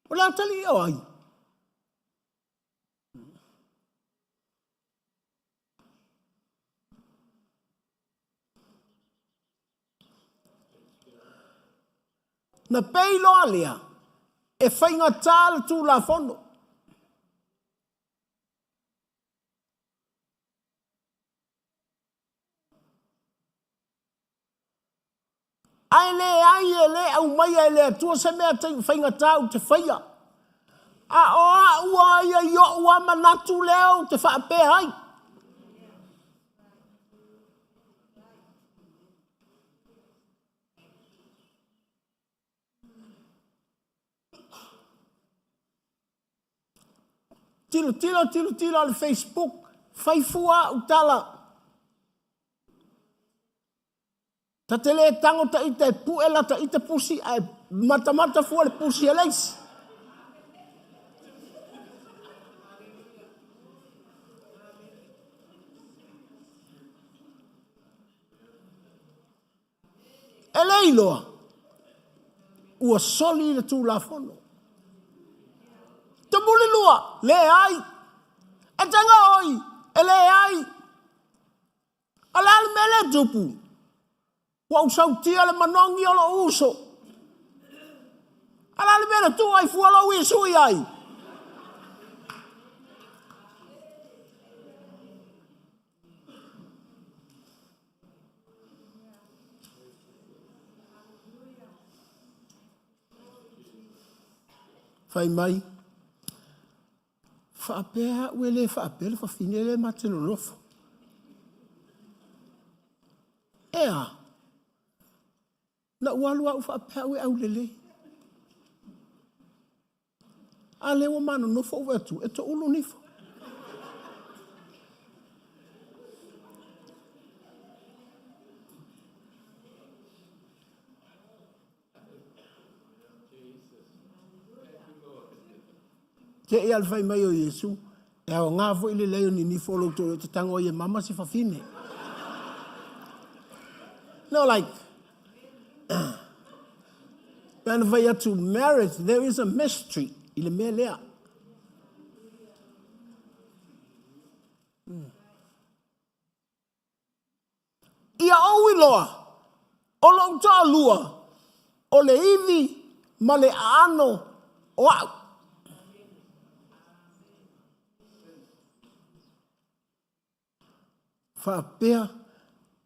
O le atalii o ai? Na pei loa lea e faigata le Tulafono. Ae leai e le aumaia e le Atua se mea faigata ou te faia. A o a'u a ia i o'u a manatu lea ou te faapea ai. Tilotilo, tilotilo i le Facebook, fai fua a'u tala. Ta te le tago ta ita e pu'e lata ita pusi ae matamata fua le pusi a le isi. E le iloa ua soli le Tulafono. Tumulilua, leai. E taga oi, e leai. O le a le mea lea e tupu? Ua ou sautia le manogi o lou uso. A le a le mea na tuu ai fua lou Iesu i ai? Fai mai, Faapea au e le faapea le fafine lea ma te nonofo. E a? Na ou alu au faapea au e aulelei. A lea ua ma nonofo ou vaai atu, e toulu nifo. Te i a le fai mai o Iesu, e aoga foi le leai o ni nifo o lou toalua e te tago ai e mama se fafine. No, like, pe ana fai atu marriage, there is a mystery i le mea lea. Ia ou iloa, o lou toalua, o le ivi ma le aano o au. Faapea,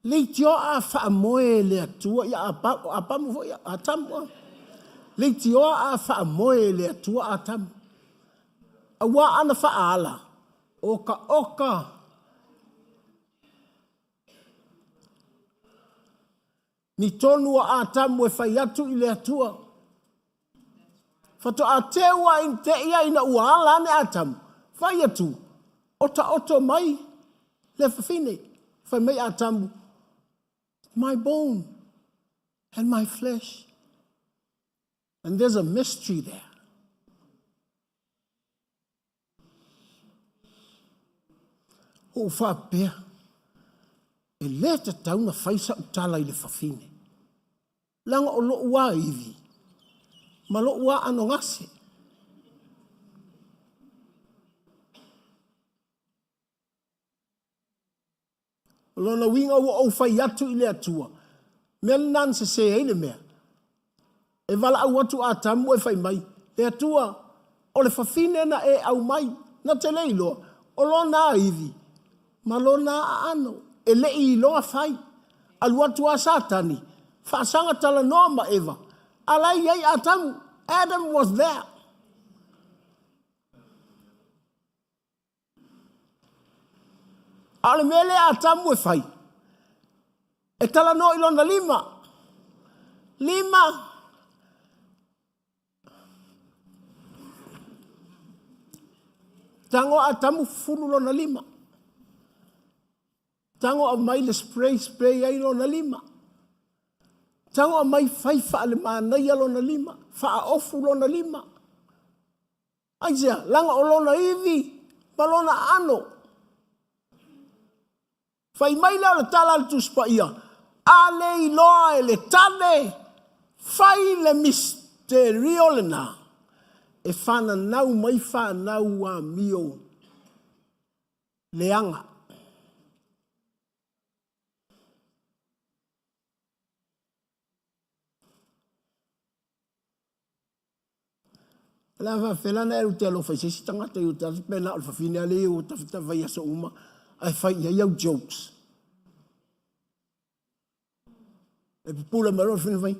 leitioa a faamoe e le Atua ia Apamu foi, Atamu a. Leitioa a faamoe e le Atua Atamu. Auā ana faaala, o ka oka ni tonu a Atamu e fai atu i le Atua. Faatoa teu a in te ia ina ua ala ane Atamu, fai atu, otaoto mai le fafine. Fai mai Atamu, my bone and my flesh. And there's a mystery there. Ua ou faapea, e le tatau ona fai sau tala i le fafine, leaga o lou lava ivi ma lou lava anogase. O lona uiga ua ou fai atu i le Atua, mea lena na sese ai le mea. E valaau atu Atamu ae fai mai, Le Atua, o le fafine na e aumai, na te le iloa, o lona ivi ma lona aano, e le i iloa fai. Alu atu a Satani, faasaga talanoa ma Eva, a la e i ai Atamu. Adam was there. A o le mea lea a Atamu e fai, e talanoa i lona lima. Lima. Tago a Atamu fufulu lona lima. Tago aumai le spray, spray ai lona lima. Tago aumai fai faalemanaia lona lima, faaofu lona lima. Aisea? Leaga o lona ivi ma lona aano. Fai mai lea o le tala a le Tusi Paia, A le iloa e le tane, fai le misterio lena e fananau mai fanau amio leaga. O le a faafefea la ona e alu e te alofa i se isi tagata i uta pe na o le fafine lava lea ua tafatafa i aso uma ae fai i ai au jokes. E pupula mai loa le fafine fai,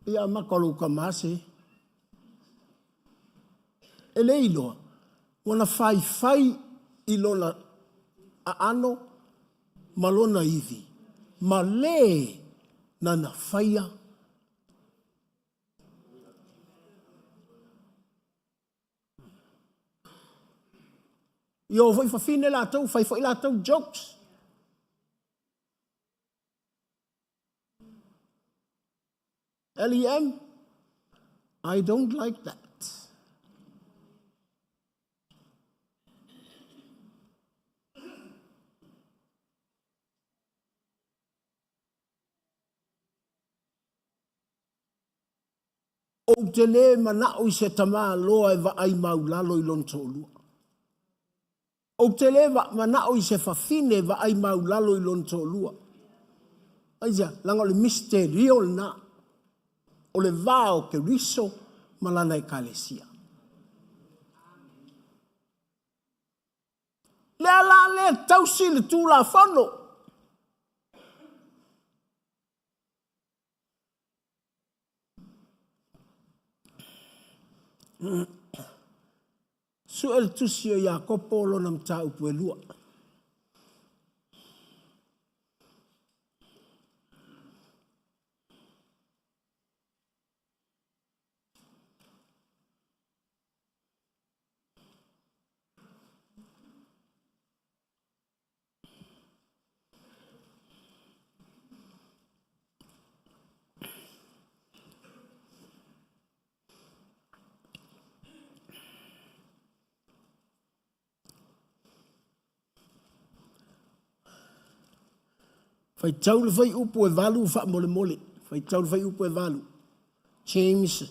ia maka o lou tama se. E le iloa, ua na faifai i lona aano ma lona ivi, ma le na na faia. I o foi fafine latou, fai foi latou jokes. LEM, I don't like that. Ou te le manao i se tamaloa e vaai maulalo i lona toalua. Ou te le manao i se fafine e vaai maulalo i lona toalua. Aisea? Leaga o le misterio lena, o le va o Keriso ma lana Ekalesia. Lea la le tausi le Tulafono. Sue le tusi o Iakopo lona mataupu e lua. Faitau le fuaiupu e 8 faamolemole. Faitau le fuaiupu e 8. James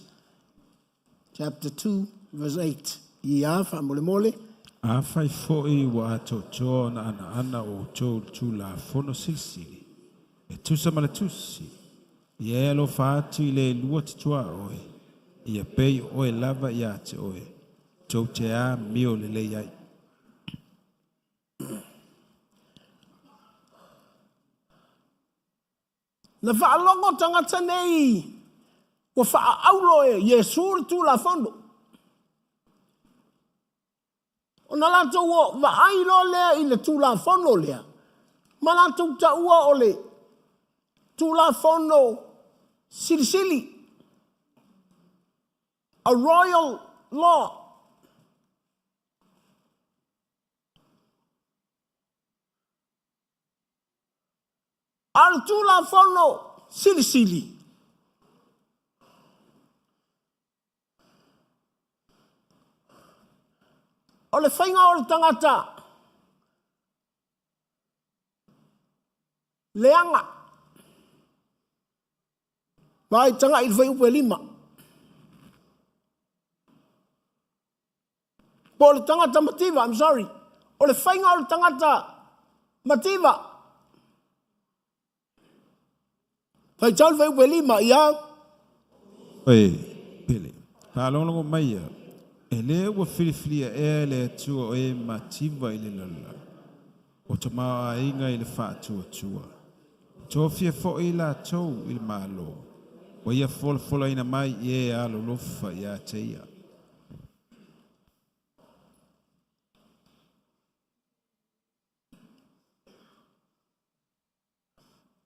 chapter 2 verse 8. Ia, faamolemole. Afai foi ua atoatoa ona anaana o outou i le Tulafono Silisili, e tusa ma le Tusi, Ia e alofa atu i le lua te tuaoi, ia pei o oe lava ia te oe, tou te amio lelei ai. Na faalogo tagata nei ua faaaulo e Iesu le Tulafono. Ona latou vaai loa lea i le Tulafono lea, ma latou taua o le Tulafono Silisili, a royal law. A o le Tulafono Silisili, o le faiga o le tagata leaga. Vaai tagai i le fuaiupu e 5. Po o le tagata mativa, I'm sorry. O le faiga o le tagata mativa. Faitau le fuaiupu e 5, ia. Oe, Pele, faalogologo maia, e le ua filifilia ea e le Atua o e mativa i le lalolagi, o tamaoaiga i le faatuatua. Tofia foi i latou i le Malo, ua ia folafolaina mai i e alolofa ia te ia.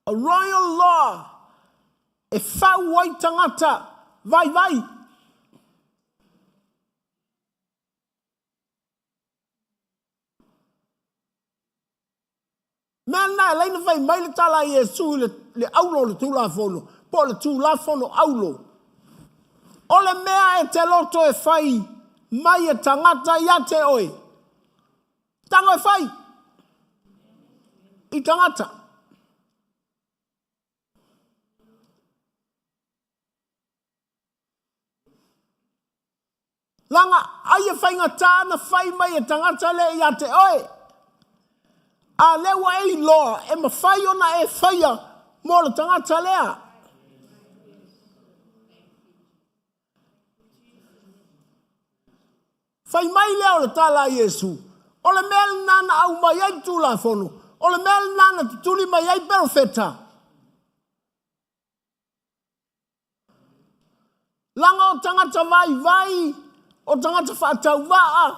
A royal law e fau ai tagata vaivai. Mea lena e ala ai ona fai mai le tala a Iesu i le aulo o le Tulafono, po o le Tulafono aulo. O le mea e te loto e fai mai e tagata ia te oe, tago e fai i tagata. Leaga ai e faigata ona fai mai e tagata lea ia te oe. A lea ua e iloa e mafai ona e faia mo le tagata lea. Fai mai lea o le tala a Iesu, o le mea lena na aumai ai le Tulafono, o le mea lena na tutuli mai ai perofeta. Leaga o tagata vaivai, o tagata faatauvaa,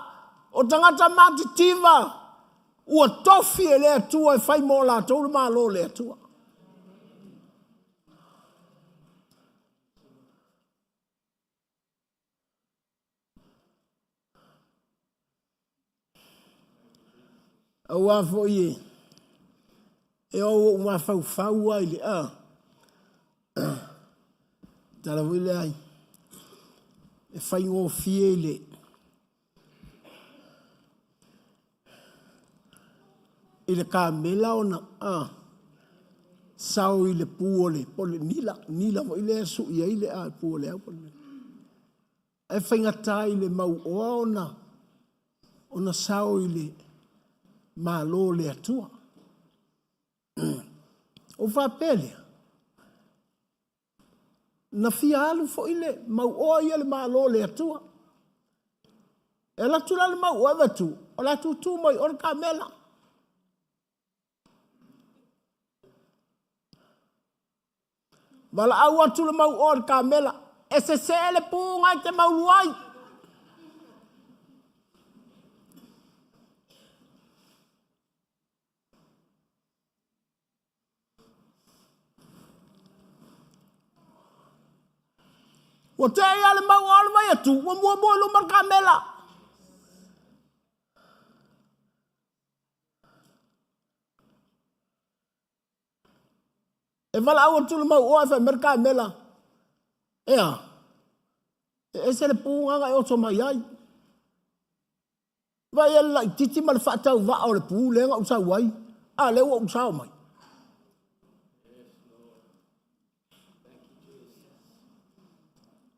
o tagata matitiva, ua tofi e le Atua e fai mo latou le Malo o le Atua. Aua foi e o ou mafaufau ai le a. Tala foi lea ai, e faigofie i le i le kamela ona a sao i le pu o le, po o le nila, nila foi lea e sui ai le a, pu o le au. Ae faigata i le mauoa ona ona sao i le Malo o le Atua. Ou faapea lea, na fia alu foi le mauoa ia le Malo o le Atua. E alu atu la le mauoa e avatu, o le a tutu mai o le kamela. Valaau atu le mauoa i le kamela, e sesee le puga e te maulu ai. Ua tei lava le mauoa o le vai atu, ua muamua i luma le kamela. E valaau atu le mauoa e fai mai le kamela, Ea, e ese le pu na e oso mai ai. Vaai le laitiiti ma le faatauvaa o le pu lea na ou sau ai, a lea ua ou sao mai.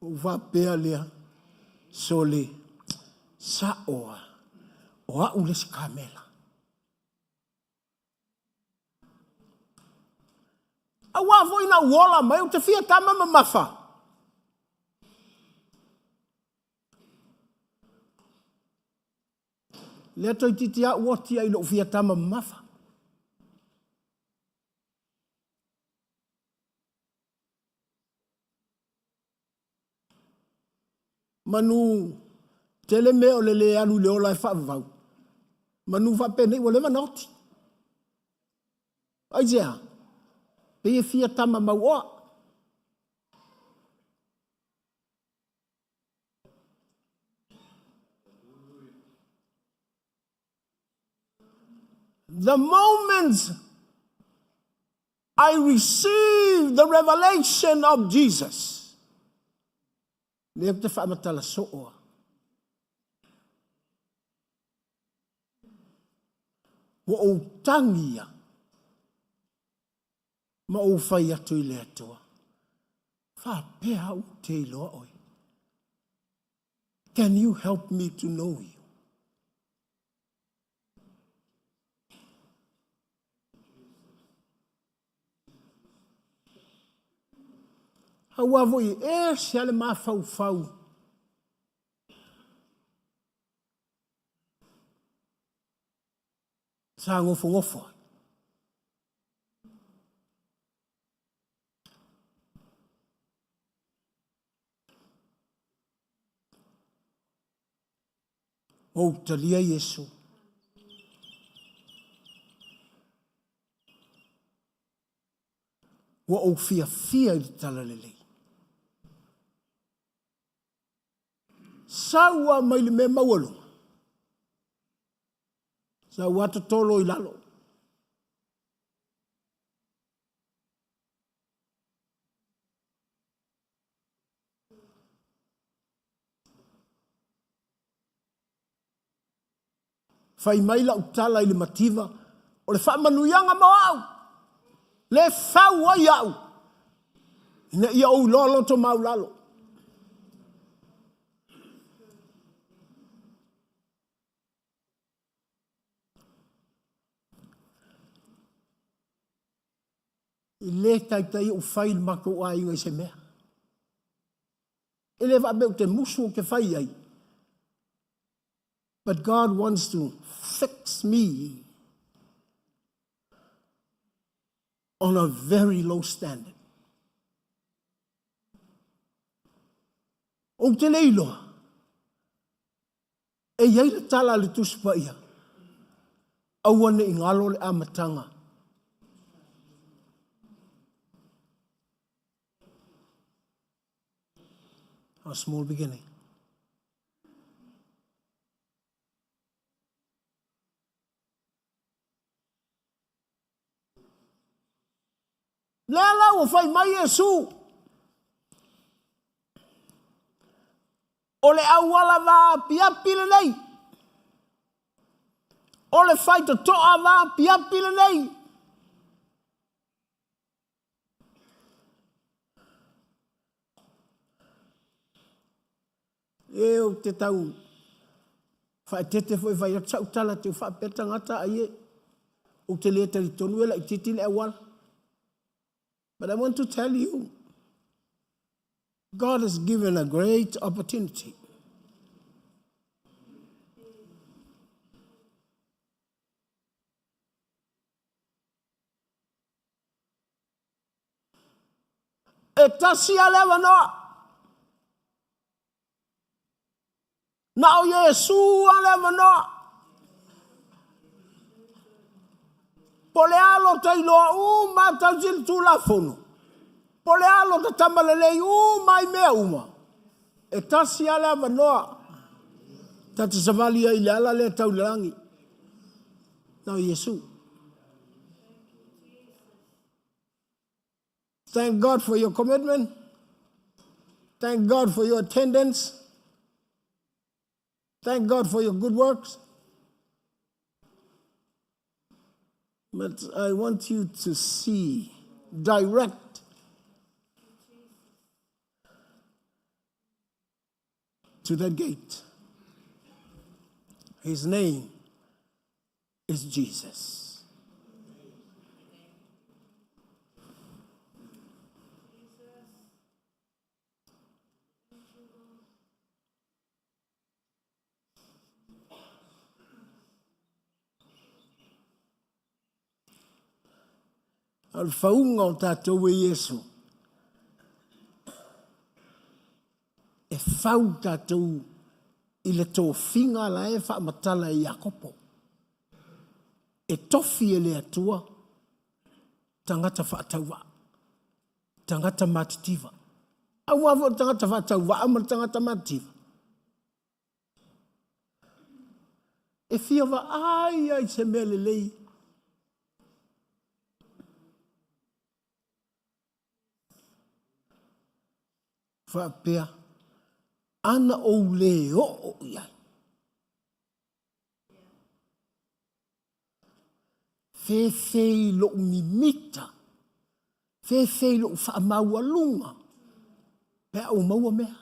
Ou faapea lea, Sole, sa'o a, o a'u le isi kamela. Auā foi ina ou ola mai, ou te fia tama mamafa. Lea toeitiiti lava ou oti ai i lou fia tama mamafa. Manu tele mea o le le alu i le ola e faavavau. Manu faapenei ua leva na oti. Aisea? Pei e fia tama mauoa. The moment I received the revelation of Jesus, lea ou te faamatala soo a. Ua ou tagi ia ma ou fai atu i le Atua, faapea au ou te iloa oe. Can you help me to know you? Aua foi e ese a le mafaufau. Sa gofogofo ai. Ou talia Iesu. Ua ou fiafia i le talalelei. Sau lava mai le mea maualuga, sau lava totolo i lalo. Fai mai lau tala i le mativa, o le faamanuiaga mo au, le fau ai au, ina ia ou iloa loto maulalo. E le taitai ou fai i le matou aiga i se mea. E le faapea ou te musu ou te fai ai. But God wants to fix me on a very low standard. Ou te le iloa. E i ai le tala a le Tusi Paia, Aua ne i galo le amataga. A small beginning. Lea la ua fai mai Iesu, O le auala vaapiapi lenei, o le faitotoa vaapiapi lenei. E ou te tau faaeteete foi e fai atu sau tala te faapea tagata ai e ou te le talitonu e laitiiti le auala. But I want to tell you, God has given a great opportunity. E tasi a le avanoa. Na o Iesu a le avanoa. Po le a lo ta iloa uma tausi le Tulafono, po le a lo ta tama lelei uma i mea uma, e tasi a le avanoa ta te savali ai i le ala lea tau i le lagi. Na o Iesu. Thank God for your commitment. Thank God for your attendance. Thank God for your good works. But I want you to see direct. to that gate. His name is Jesus. A o le fauga o tatou e Iesu, e fau tatou i le tofiga la e faamatala e Iakopo. E tofi e le Atua tagata faatauvaa, tagata matitiva. Aua foi o le tagata faatauvaa ma le tagata matitiva. E fia vaai ai se mea lelei. Faapea, ana ou le oo i ai. Fefe i lou mimita, fefe i lou faamaualuga, pe a ou maua mea.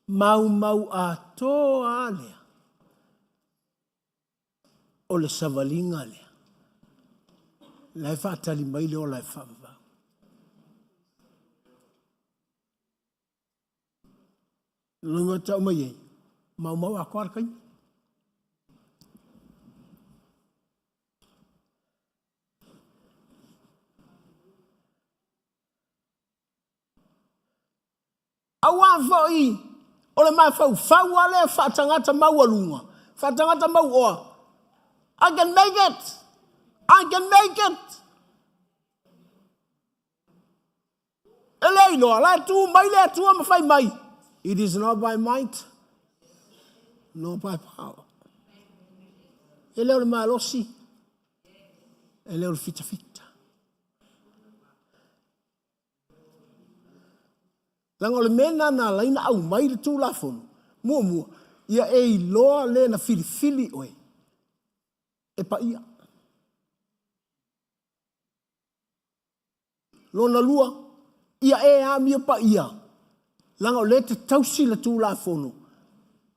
Maumau atoa lea o le savaliga lea. La e faatali mai le ola e faavavau. Lua tau mai ai, maumau atoa le taimi. Aua foi o le mafaufau lava lea faatagata maualuga, faatagata mauoa, I can make it! I can make it! E le iloa, la e tu mai le Atua ma fai mai, It is not by might, nor by power. E le o le malosi, e le o le fitafita. Leaga o le mea lena na ala ai ona aumai le Tulafono, muamua, ia e iloa le na filifili oe e paia. Lona lua, ia e amio paia, leaga o lea e te tausi le Tulafono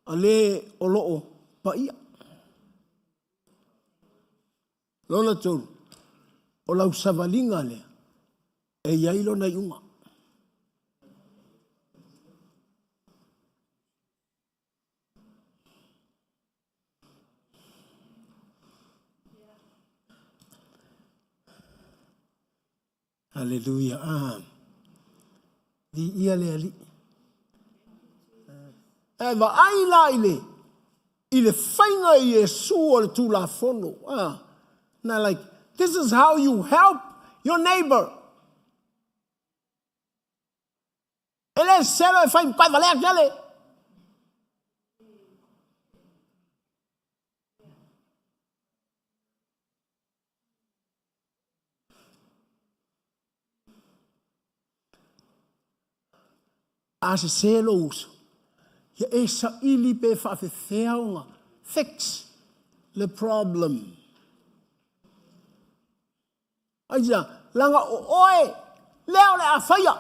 a le o lo o paia. Lona tolu, o lau savaliga lea e i ai lona iuga. Haleluia. Ah. Viia le Alii. E vaai la i le i le faiga i Iesu o le Tulafono. Ah. Now like, this is how you help your neighbor. E le selo e fai matai valea tele. A sese lou uso, ia e saili pe faafefea ona fix le problem. Aisea? Leaga o oe lea o le a faia.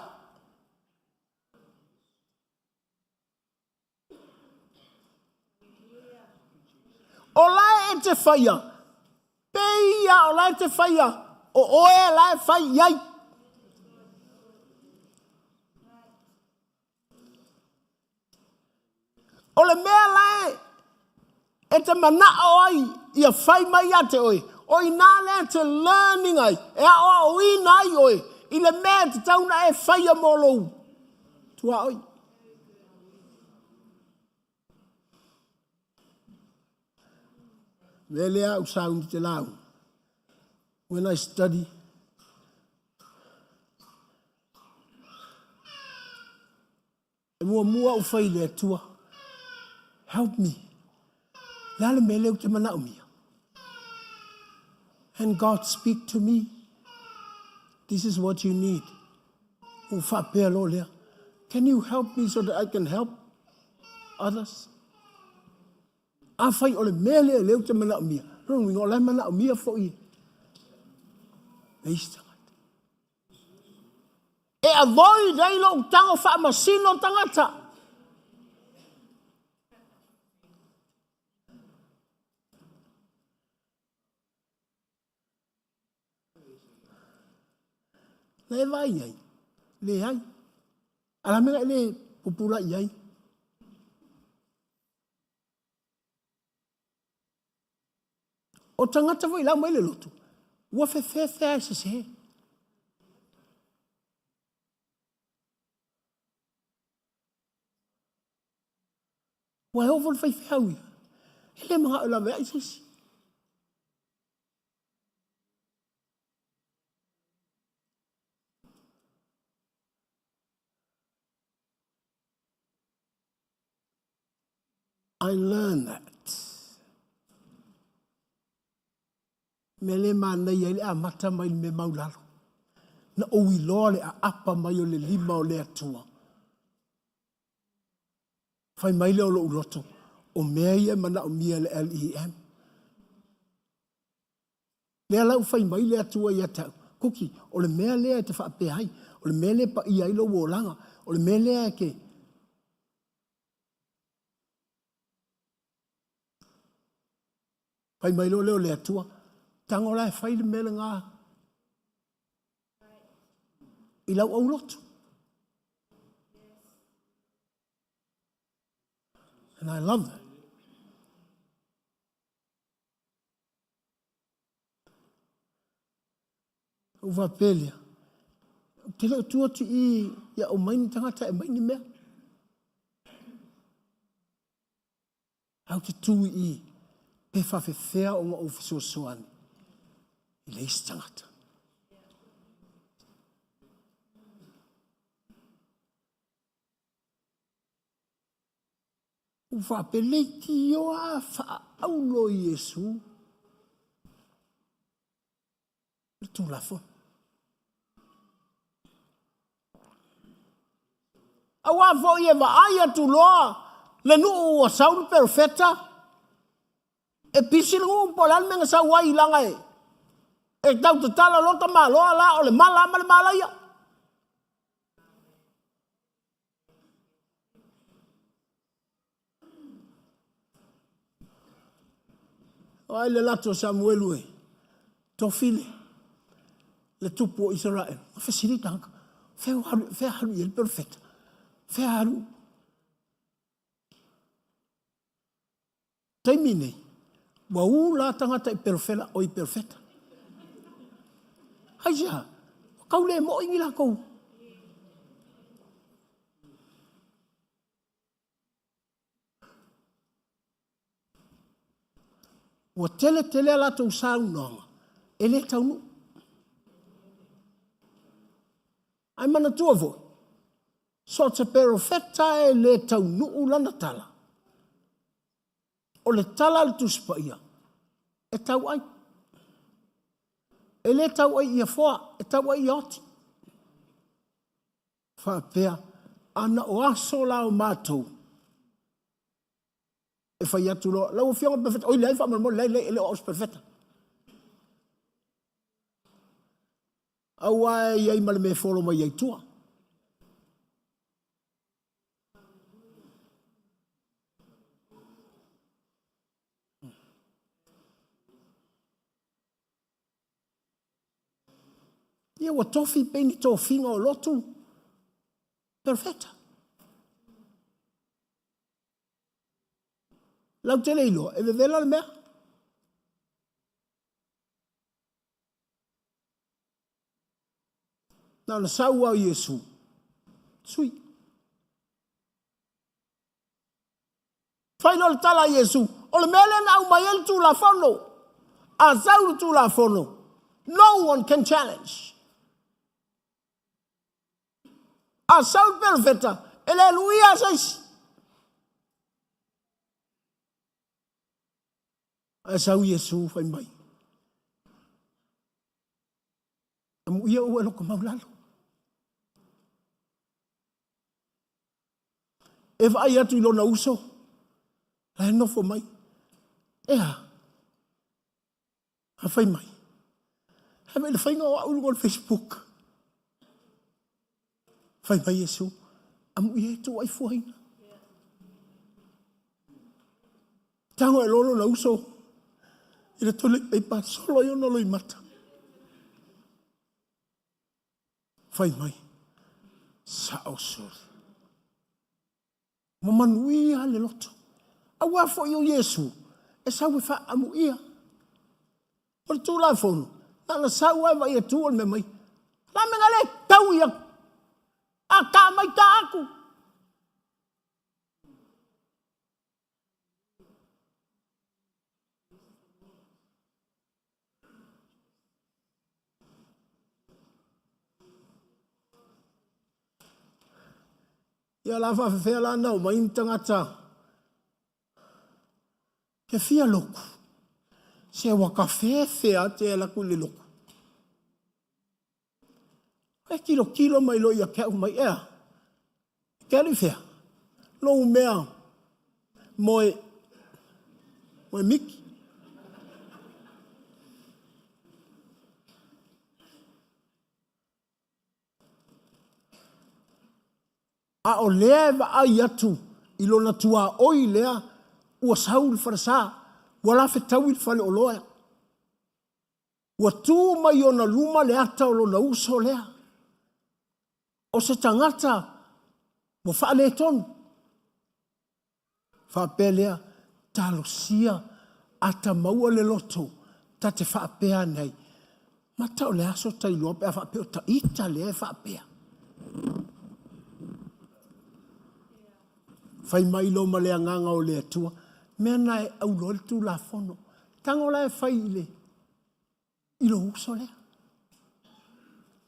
O lae e te faia, pei a o lae te faia, o oe la e fai i ai. O le mea la e te manao ai ia fai mai ia te oe, o inā lea e te learning ai, e aoaoina ai oe i le mea e tatau ona e faia mo lou tuaoi. Mea lea au sauni te lauga. When I study, E muamua ou fai i le Atua, Help me. Le a le mea lea ou te manaomia? And God speak to me, This is what you need. Ou faapea loa lea, Can you help me so that I can help others? Afai o le mea lea lea ou te manaomia, lona uiga o la e manaomia foi e isi tagata. E avoid ai lou tago faamasino tagata. Na e vaai ai, leai. A la mea e le pupula i ai. O tagata foi lau mai le lotu, ua fefefe ai sese. Ua e oo foi le faifeau ia. E le manao e laveai se isi. I learned that. Mea le manaia ai le amata mai le mea maulalo. Na ou iloa le aapa mai o le lima o le Atua. Fai mai lea o lou loto, o mea ia e manaomia e le LEM. Lea la ua fai mai le Atua ia te au, Kuki, o le mea lea e te faapea ai, o le mea lea e paia ai lou olaga, o le mea lea e te... Fai mai loa lea o le Atua, tago la e fai le mea lena i lau aulotu. And I love that. Ou faapea lea, ou te le o tu atu i i ia aumai ni tagata e aumai ni mea. Ae ou te tu i i pe faafefea ona ou fesoasoani i le isi tagata. Ua faapea, leitioa a faaaulo Iesu le Tulafono. Auā foi e vaai atu loa le nuu ua sau le perofeta, e pisi le nuu po o le a le mea na sau ai leaga e tau tatala loa tamaloa la o le mala ma le malaia. O ai le lato o Samuelu e tofi le tupu o Isaraelu? Na fesili tagata, fea alu, fea alu i ai le perofeta? Fea alu? Taimi nei, ua ū la tagata i perofela, o i perofeta. Aisea? Ua tau le mo'i ni latou. Ua tele tele a latou saunoaga e le taunuu. Ae manatua foi, so o se perofeta e le taunuu lana tala, o le tala a le Tusi Paia, e tauai. E le tauai ia foa, e tauai ia oti. Faapea, ana o aso la o matou, e fai atu loa, lau Afioga i le Perofeta, oi leai faamolemole, leai, leai, e le o au o se Perofeta. Aua e i ai ma le mea e folo mai ai tua. Ia ua tofi pei ni tofiga o lotu perofeta. Lau tele iloa, e vevela le mea. Na ona sau lava o Iesu, sui. Fai loa le tala a Iesu, o le mea lea na aumai ai le Tulafono. A sau le Tulafono, no one can challenge. A sau le perofeta, e le luia se isi. Ae sau Iesu fai mai, amuia ua e loko maulalo. E vaai atu i lona uso, la e nofo mai. E a? A fai mai. Ae vaai le faiga o au i luga o le Facebook. Fai mai Iesu, amuia e tuu ai fuaina. Tago e lolo na uso i le toilet paper, solo ai ona loimata. Fai mai, sao soli. Ma manuia le loto. Aua foi o Iesu, e sau e faaamuia. O le Tulafono, na ona sau lava e vaai atu o le mea mai. La mea le taui atu. A ta mai ta atu. Ia o le a faafefea la ona omai ni tagata e fia lotu? Se ua ta fefe lava te alu atu i le lotu. E tilotilo mai loa ia te au mai, ea, e te alu i fea? Lou mea moe, moe miki. A o lea e vaai atu i lona tuaoi lea ua sau i le falesa, ua lafetau i le faleoloa, ua tu mai ona luma le ata o lona uso lea. O se tagata ua faaletonu. Faapea lea, talosia a ta maua le loto ta te faapea ane ai, mata o le aso ta iloa pe a faapea o ta ita lea e faapea. Fai mai loa ma le agaga o le Atua, mea na e auloa ai le Tulafono. Tago la e fai i le i lou uso lea.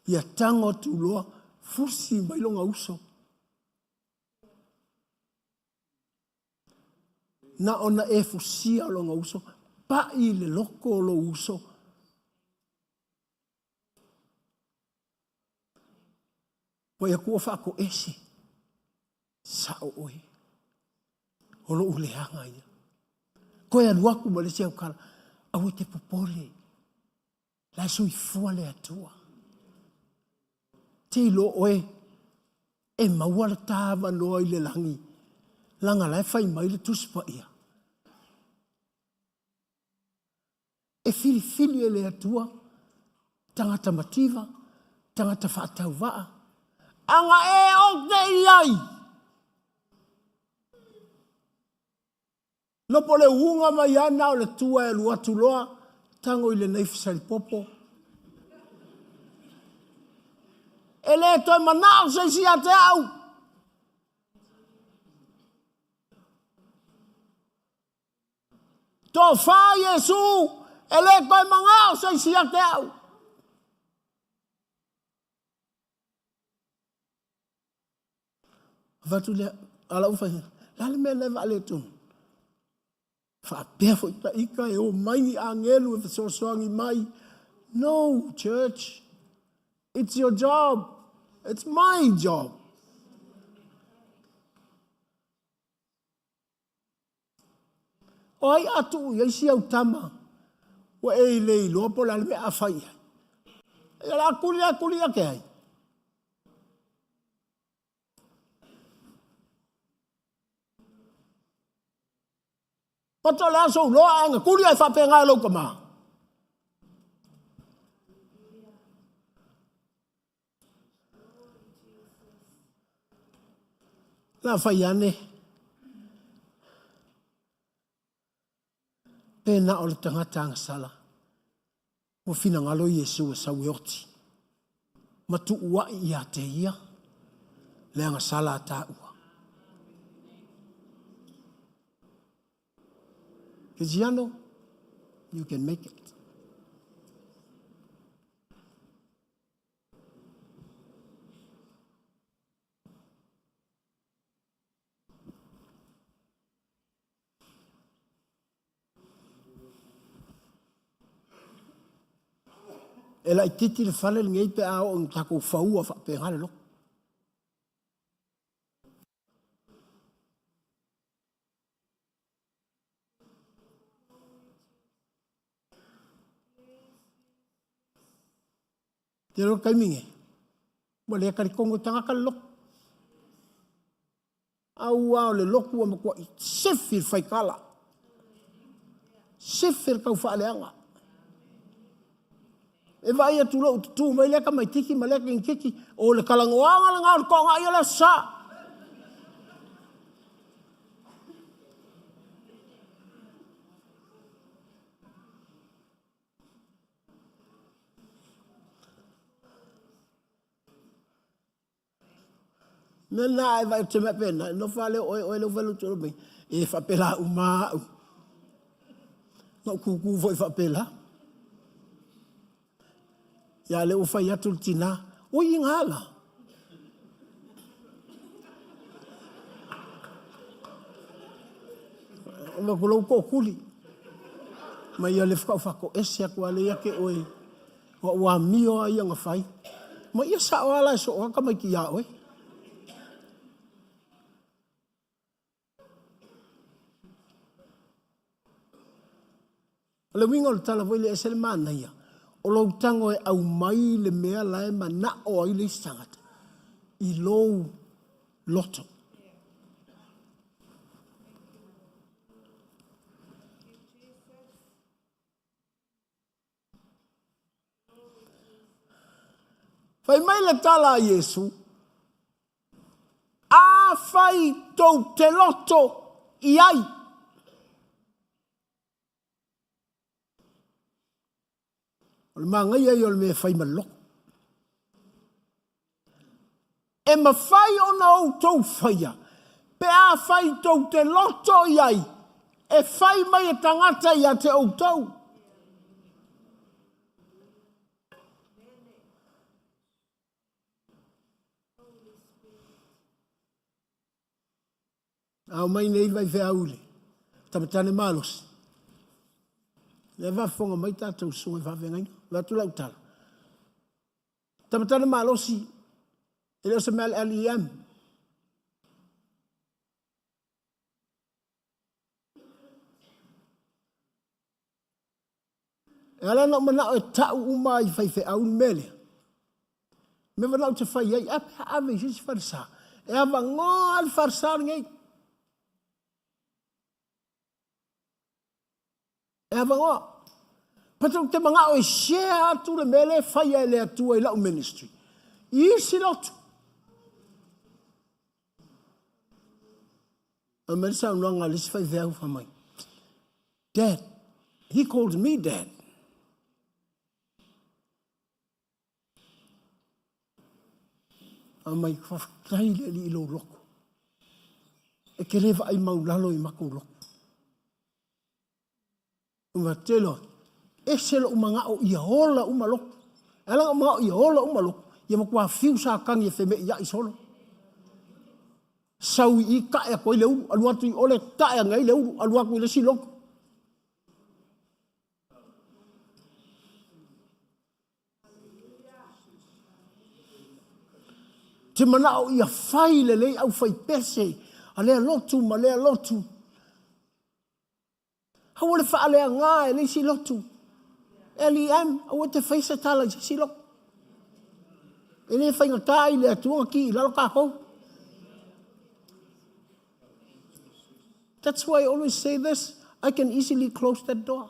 Ia tago atu loa, fusi mai lona uso. Na ona e fusia lona uso, pai i le loko o lou uso. Ua ia tua faatoese, sao oe, o lou leaga ia. Toe alu atu ma le isi aukala, aua e te popole, la e soifua le Atua. Te iloa oe, e maua le ta avanoa i le lagi, leaga la e fai mai le Tusi Paia. E filifili e le Atua tagata mativa, tagata faatauvaa, aga e ote i ai. Lopo le uga mai ana o le tua e alu atu loa, tago i le naifi salipopo. E le toe manao se isi ia te au. Tofa Iesu, e le toe manao se isi ia te au. Avatu lea, a lau fai, le a le mea lea e faaletonu? Faapea foi ta ita e o mai ni agelu e fesoasoani mai. No, church. It's your job. It's my job. O ai a tuu i ai si au tama ua e le iloa po o le a le mea a fai i ai. Ia o le a tuli a tuli ake ai. Pata o le aso uloa ae na tuli ai faapena e lou tama. La fai ane pe na o le tagata agasala ua finagalo Iesu e sau e oti ma tuuaʻi ia te ia le agasala a taua. Tiziano, you can make it. E laitiiti le fale lenei pe a oo ina tatou faua faapena le loto. Te iloa le taimi nei, ua le talitonu e tagata le loto. Aua o le lotu ua matuai sefi le faikala, sefe le taufaaleaga. E vaai atu loa ua tutu mai lea tamaititi ma lea teineitiiti, o le talanoaga lena o le toanai o le Aso Sa. Mea lena a e vaai atu i se mea faapena, e nofo lava lea o oe, oe lea ua fai lou tolo mai, e faapela uma lava au. Na ou tutu foi faapela. Ia lea ua fai atu le tina, oi ina la. Ona ku lou tootuli. Ma ia le whakau whako ese atu a le ia te oe. Ua ua amio a ia na fai. Ma ia sao ala e so o aka mai ki a oe. O le uiga o le tala foi lea e ese le manaia, o lou tago e aumai le mea la e manao ai le isi tagata i lou loto. Fai mai le tala a Iesu, Afai tou te loto i ai. O le manaia ia o le mea e fai ma le loto. E mafai ona outou faia pe afai tou te loto i ai e fai mai e tagata ia te outou. A omai nei faifeau i le tamatane malosi, lea e faafofoga mai tatou susuga i faafeagaiga, avatu lau tala. Tamatane malosi, e le o se mea a le LEM. E ala ona ou manao e tau uma i faifeau le mea lea. Mea vala ou te fai ai, a pe a ave i se isi falesa. E avanoa le falesa lenei. E avanoa. But ou te manao e share atu le mea lea e faia e le Atua i lau ministry. I isi lotu. Fai mai le saunoaga a le isi faifeau fai mai, Dad, he called me dad. Fai mai, faafetai le Alii i lou loto. E te le vaai maulalo i matou loto. Ua tele o, ese lou manao ia ola uma lotu. E ala ona ou manao ia ola uma lotu, ia matua fiu Satani e feme'ia'i solo. Sau i i ta'e atu ai le ulu, alu atu i ole ta'e ane ai le ulu, alu atu i le isi lotu. Te manao ia fai lelei au fai pese a lea lotu ma lea lotu. Aua le faaleaga e le isi lotu. LEM, aua e te fai se tala i se isi lotu. E le faigata i le Atua ona ki i lalo tatou. That's why I always say this, I can easily close that door.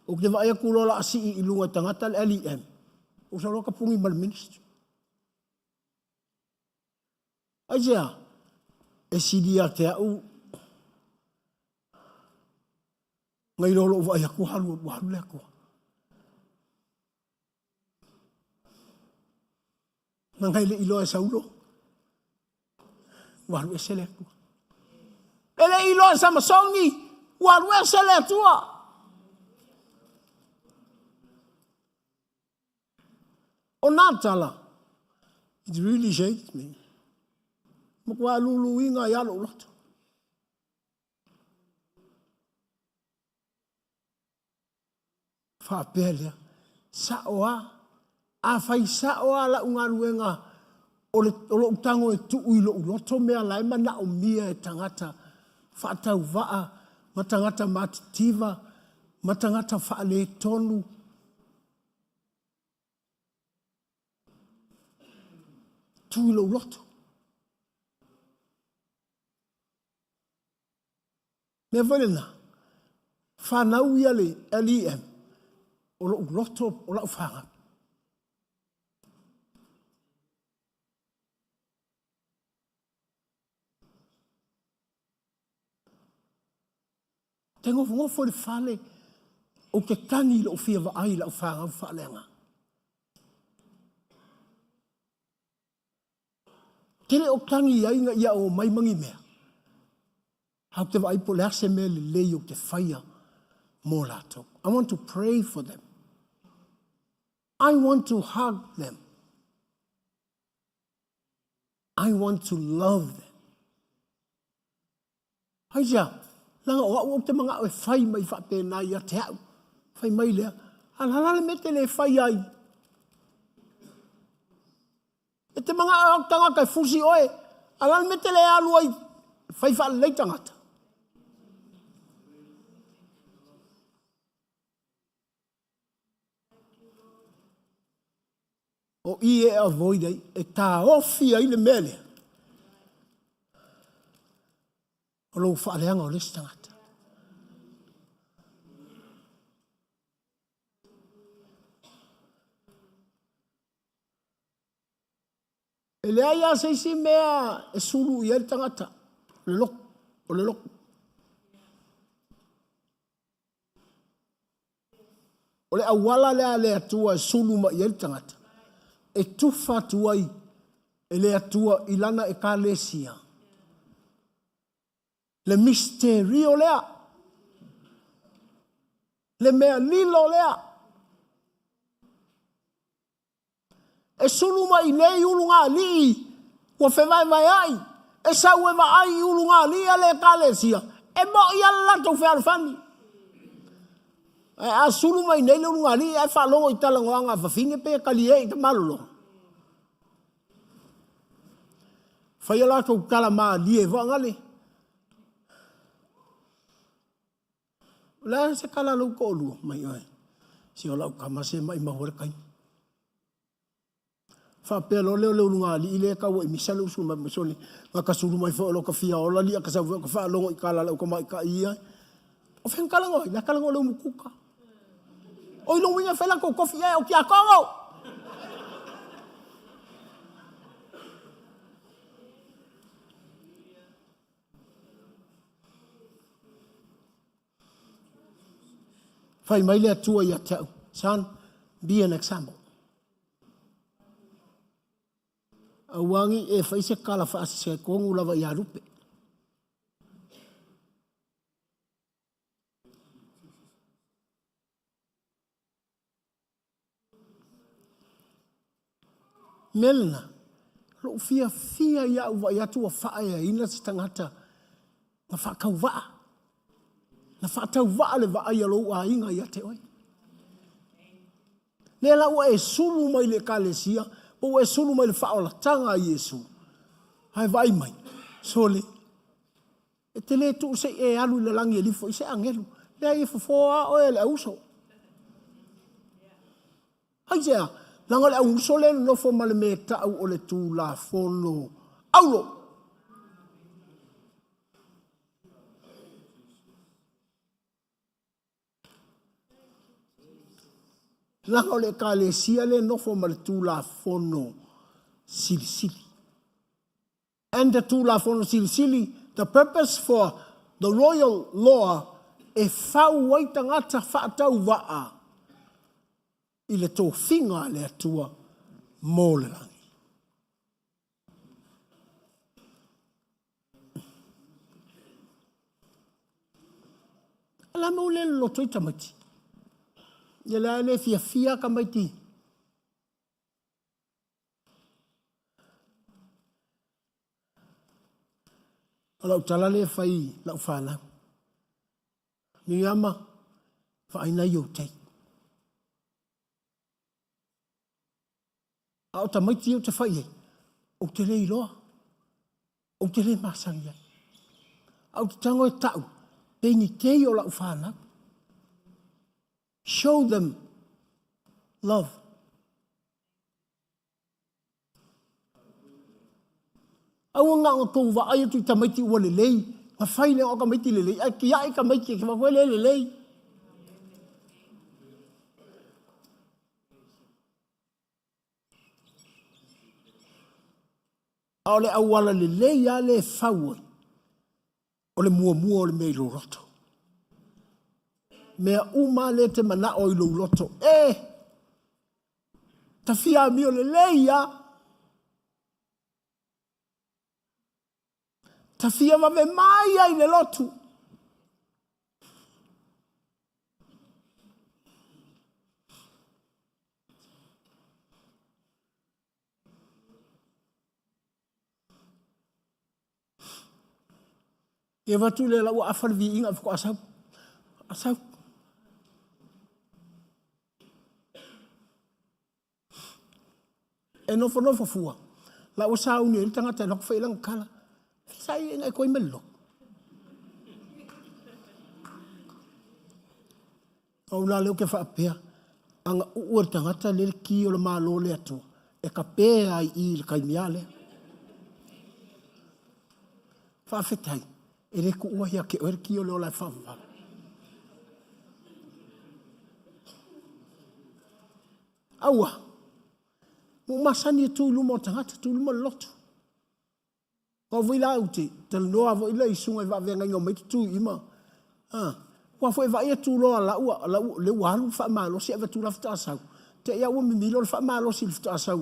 Ou te vaai atu loa o le a sii i luga e tagata le LEM, ou sau loa tapuni ma le ministry. Aisea? E sili ia te au nai lo lou vaai atu alu ua alu le Atua. Leaga e le i iloa e Saulo, ua alu ese le Atua. E le i iloa e Samasoni, ua alu ese le Atua. O nā tala, it really shakes me. Matua luluina ai lou loto. Faapea lea, Sa'o a, afai sa'o a la'u galuega o le o lo'u tago e tuu i lo'u loto mea la e manaomia e tagata faatauva'a ma tagata matitiva ma tagata faaletonu. Tu i lou loto. Mea foi lena, fanau ia le LEM, o lou loto o lau fanau. Te nofonofo i le fale, ou te tagi i lou fia vaai i lau fanau faaleagaga. Te le o tagi ai ina ia omai ma ni mea. Ae ou te vaai po o le a se mea lelei ou te faia mo latou. I want to pray for them. I want to hug them. I want to love them. Aisea? Leaga o au ou te manao e fai mai faapena ia te au. Fai mai lea, a la la le mea te le fai ai. E te manao au tagata e fusi oe, a la le mea te le alu ai fai faalelei tagata. O i e avoid ai, e taofi ai le mea lea. O lou faaleaga o le isi tagata. E leai lava se isi mea e sulu i ai le tagata, o le lotu, o le lotu. O le auala lea a le Atua e sulu mai ai le tagata, e tufa atu ai e le Atua i lana Ekalesia le misterio lea, le mea lilo lea. E sulu mai nei ulugalii ua fevaevaeai, e sau e vaai i ulugalii a le Ekalesia, e moʻi lava le latou fealofani. Ae a sulu mai nei le ulugalii ae faalogo i talanoaga a fafine pe talie i ka malologa. Fai a latou tala malie vaagale. O le a se tala a lou toalua mai oe? Se o lau tama se maimau ai le taimi. Faapea loa lea o le ulugalii lea e tau ai misa le usu mai ma sole. Na ka sulu mai foi o lo ka fia ola lia ka sau foi o ka faalogo i tala a lau tamaitai ia. O fea na talanoa ai? La talanoa le umukuka. O i lou uiga e fai latou tofi i ai o tiakono. Fai mai le Atua ia te au, Son, be an example. Aua ne i e fai se tala faasese tonu lava ia Lupe. Mea lena, lou fiafia ia au vaai atu ua faaeaina se tagata na faatauvaa. Na faatauvaa le vaai a lou aiga ia te oe. Lea la ua e sulu mai le ekalesia, po ua e sulu mai le faaolataga a Iesu. Ae vaai mai, sole, E te le tuu se i e alu i le lagi e lifo i se agelu. Leai, e fofo a oe e le auuso. Aisea? Leaga o le auuso lea e nonofo ma le mea e tau o le Tulafono Auro. Leaga o le Ekalesia lea e nofo ma le Tulafono Silisili. And the Tulafono Silisili, the purpose for the royal law, e fau ai tagata faatauvaa i le tofiga a le Atua mo le lagi. A la mea ua le loloto ai tamaiti? Ia lea e le fiafia tamaiti. O lau tala lea e fai i lau fanau. Miriama, vaai nai ou tei. A o tamaiti ia ou te fai i ai, ou te le iloa, ou te le masani ai. A ou te tago e tau, pei ni kei o lau fanau. Show them love. Aua na ona tou vaai atu i tamaiti ua lelei, na fai lea o tamaiti lelei, ae tiai tamaiti e te vaai le lelei. A o le auala lelei lava lea e fau ai, o le muamua o le mea i lou loto. Mea uma lea e te manao i lou loto, e ta fia amio lelei lava. Ta fia vave mai ai le lotu. Ia avatu lea la ua afa le viiga faatoa sau. Sau. E nofonofo fua, la ua sauni ai le tagata e alu atu fai lana tala. Sa i e koe mai le lotu. O au la lea ou te faapea, ana uu e le tagata lea le ki o le Malo o le Atua, e tape lava i i i le taimi lava lea. Faafetai, e le tuua ia te oe le ki o le ola e faavavau. Aua, ua ou masani e tu i luma o tagata, tu i luma o le lotu. Aua foi la ou te talanoa foi la i susuga i faafeagaiga omai tutu i i ma, a, aua foi e vaai atu loa lau, lau, lea ua alu le faamalosi ae avatu la faatoa sau, te i lava ua mimilo le faamalosi i le faatoa sau.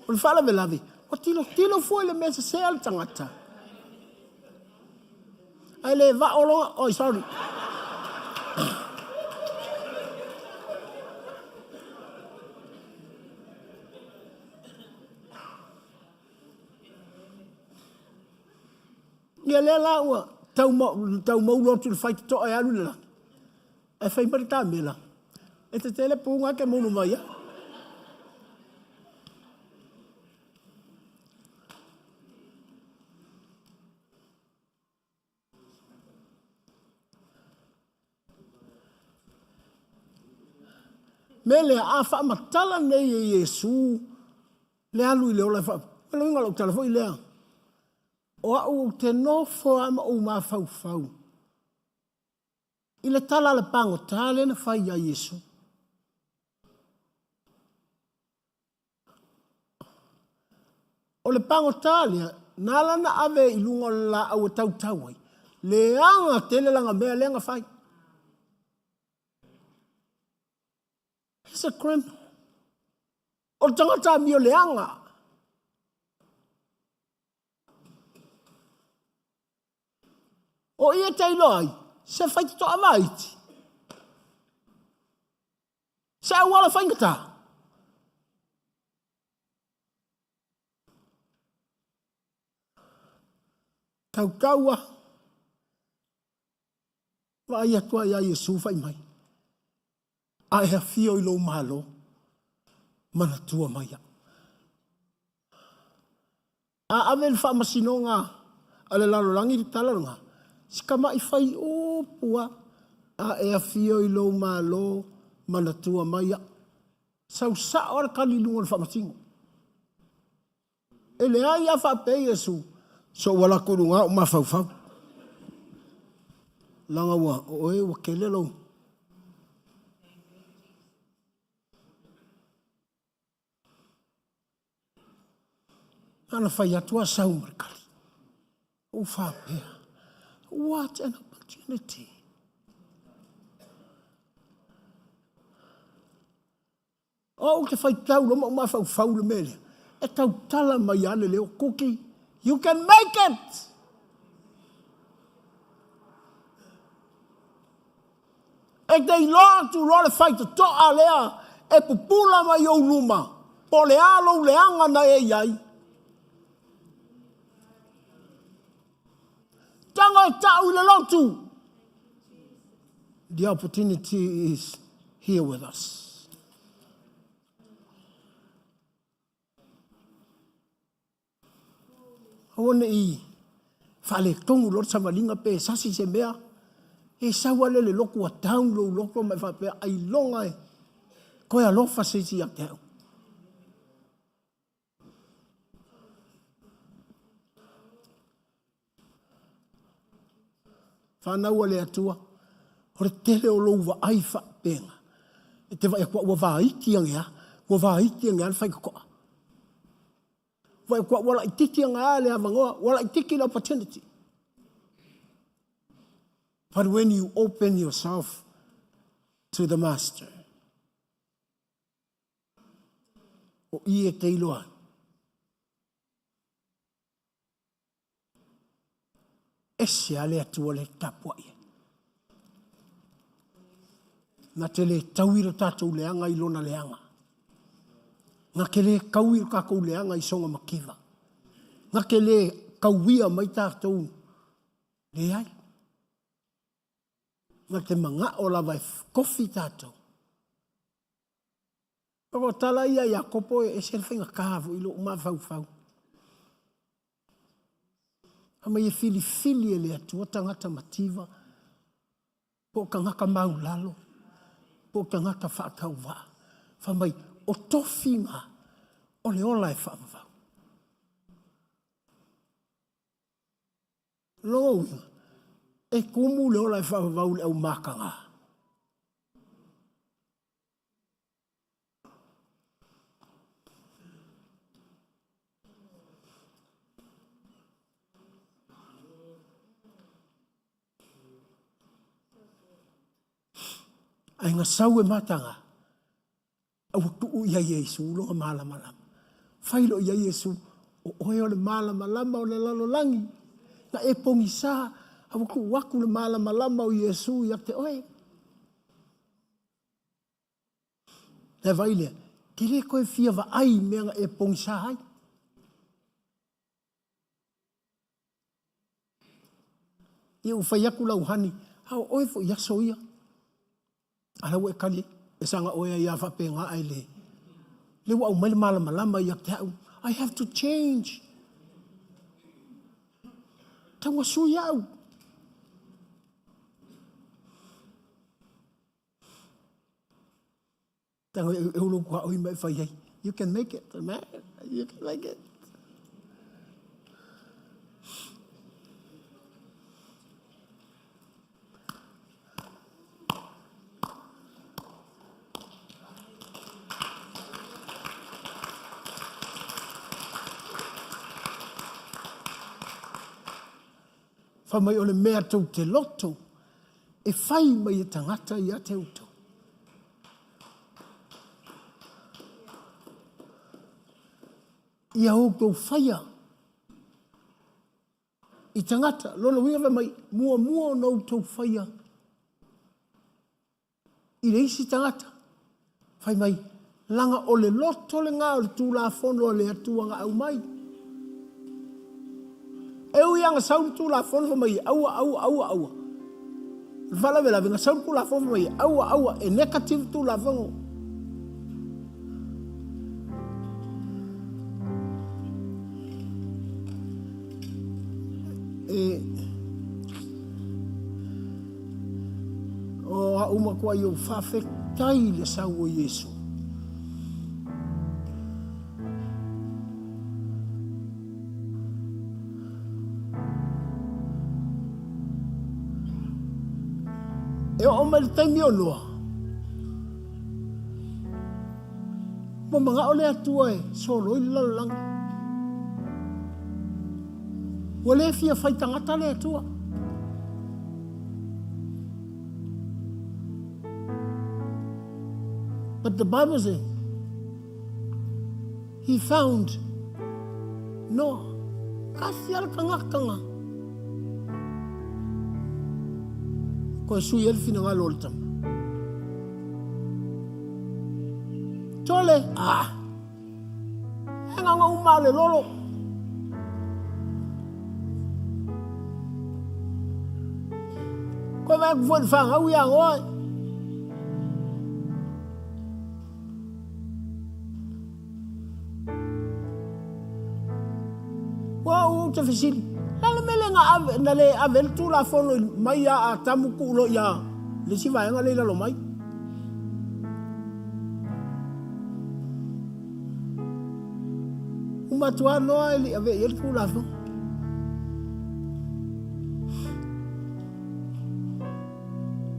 O le faalavelave, ua tilotilo fua i le mea sese a le tagata. Ae le vao loa, oi sorry. Ia lea la ua tau, tau maulo atu i le faitotoa e alu i le lagi. Ae fai mai le kamela, e tetele pu na e te mulu mai ai. Mea lea, a faamatala nei e Iesu le alu i le ola e faa... O le uiga o lau tala foi lea, o au ou te nofo lava ma ou mafaufau i le tala a le pagota lea na fai ia Iesu. O le pagota lea, na ala ona ave i luga o le laau e tautau ai, leaga tele lana mea lea na fai. He's a criminal. O le tagata amio leaga. O ia te iloa ai, se faitotoa vaiti. Se auala faigata. Tautaua. Vaai atu ai ia Iesu fai mai. A e afio i lou Malo, manatua mai au. A ave i le faamasinoga a le lalolagi le tala lena, si tama'i faiupu lava, a e afio i lou Malo, manatua mai au. Sau sao lava le tali i luga o le faamasino. E leai a faapea Iesu, so ua alu atu i luga ou mafaufau. Leaga ua, o oe ua tele lou. Na ona fai atu a sau ma le tali. Ou faapea, what an opportunity. O au ou te faitau loa ma ou mafaufau i le mea lea, e tautala mai lava le leo, Kuki, you can make it! E te iloa atu loa le faitotoa lea e pupula mai ou luma, po o le a lou leaga na e i ai. Tago e tau i le lotu. The opportunity is here with us. Aua ne i faaletonu loa le savaliga pe sasi se mea, e sau lava lea i le lotu ua down lou loto ma e faapea, ailoga e toe alofa se isi ia te au. Fanau a le Atua, o le tele o lou vaai faapena, e te vaai atu ua vaiti ane a, ua vaiti ane a le faitotoa. Vaai atu ua laititi ane a le avanoa, ua laititi le opportunity. But when you open yourself to the master, o i e te iloa ai. Ese a le Atua le tapuai ai. Na te le taui lo tatou leaga i lona leaga. Na te le taui lo tatou leaga i sona mativa. Na te le tauia mai tatou leai. Na te manao lava e kofi tatou. O tala ia a Iakopo e ese le faigata foi i lou mafaufau. Fai mai e filifili e le Atua tagata mativa, po o tagata maulalo, po o tagata faatauvaa. Fai mai, o tofiga o le ola e faavavau. Lona uiga, e tumu le ola e faavavau i le au mataga. Ae na sau e mataga, a ua tuu ia Iesu lona malamalama. Fai loa ia Iesu, o oe o le malamalama o le lalolagi, na e pogisa, a ua tuu atu le malamalama o Iesu ia te oe. Le vaai lea, te le toe fia vaai i mea na e pogisa ai. Ia ua fai atu lau honey, a o oe foi i aso ia. A la ua e tali ai, e saga oe ai lava faapena ae le. Lea ua aumai le malamalama ia te au. I have to change. Tau ina sui au. Tago e ulo kua oi mai fai ai. You can make it, man. You can make it. Fai mai o le mea tou te loto e fai mai e tagata ia te outou. Ia outou faia i tagata, lona uiga fai mai, muamua ona outou faia i le isi tagata, fai mai, leaga o le loto lena o le Tulafono a le Atua na aumai. E ui lava na sau le Tulafono fai mai, aua, aua, aua, aua. O le faalavelave, na sau le Tulafono fai mai, aua, aua, e negative le Tulafono. E, O a'u matuai ou faafetai i le sau o Iesu. E oo mai le taimi o Noa, ua mana'o le Atua e soloi le lalolagi. Ua le fia fai tagata le Atua. But the Bible says he found Noah. Kasi ala tagata nga. Koe sui ai le finagalo o le tama. Tole, ah, E nganga uma le lolo. Koe vai aku foi le whangau ia ngoa. Ua ou te fesili, la le mele na ave, na le ave le tulafono mai ia a tamu ku lo ia le si vaenga le lalo mai. Ua matua noa e le i ave i ai le Tulafono.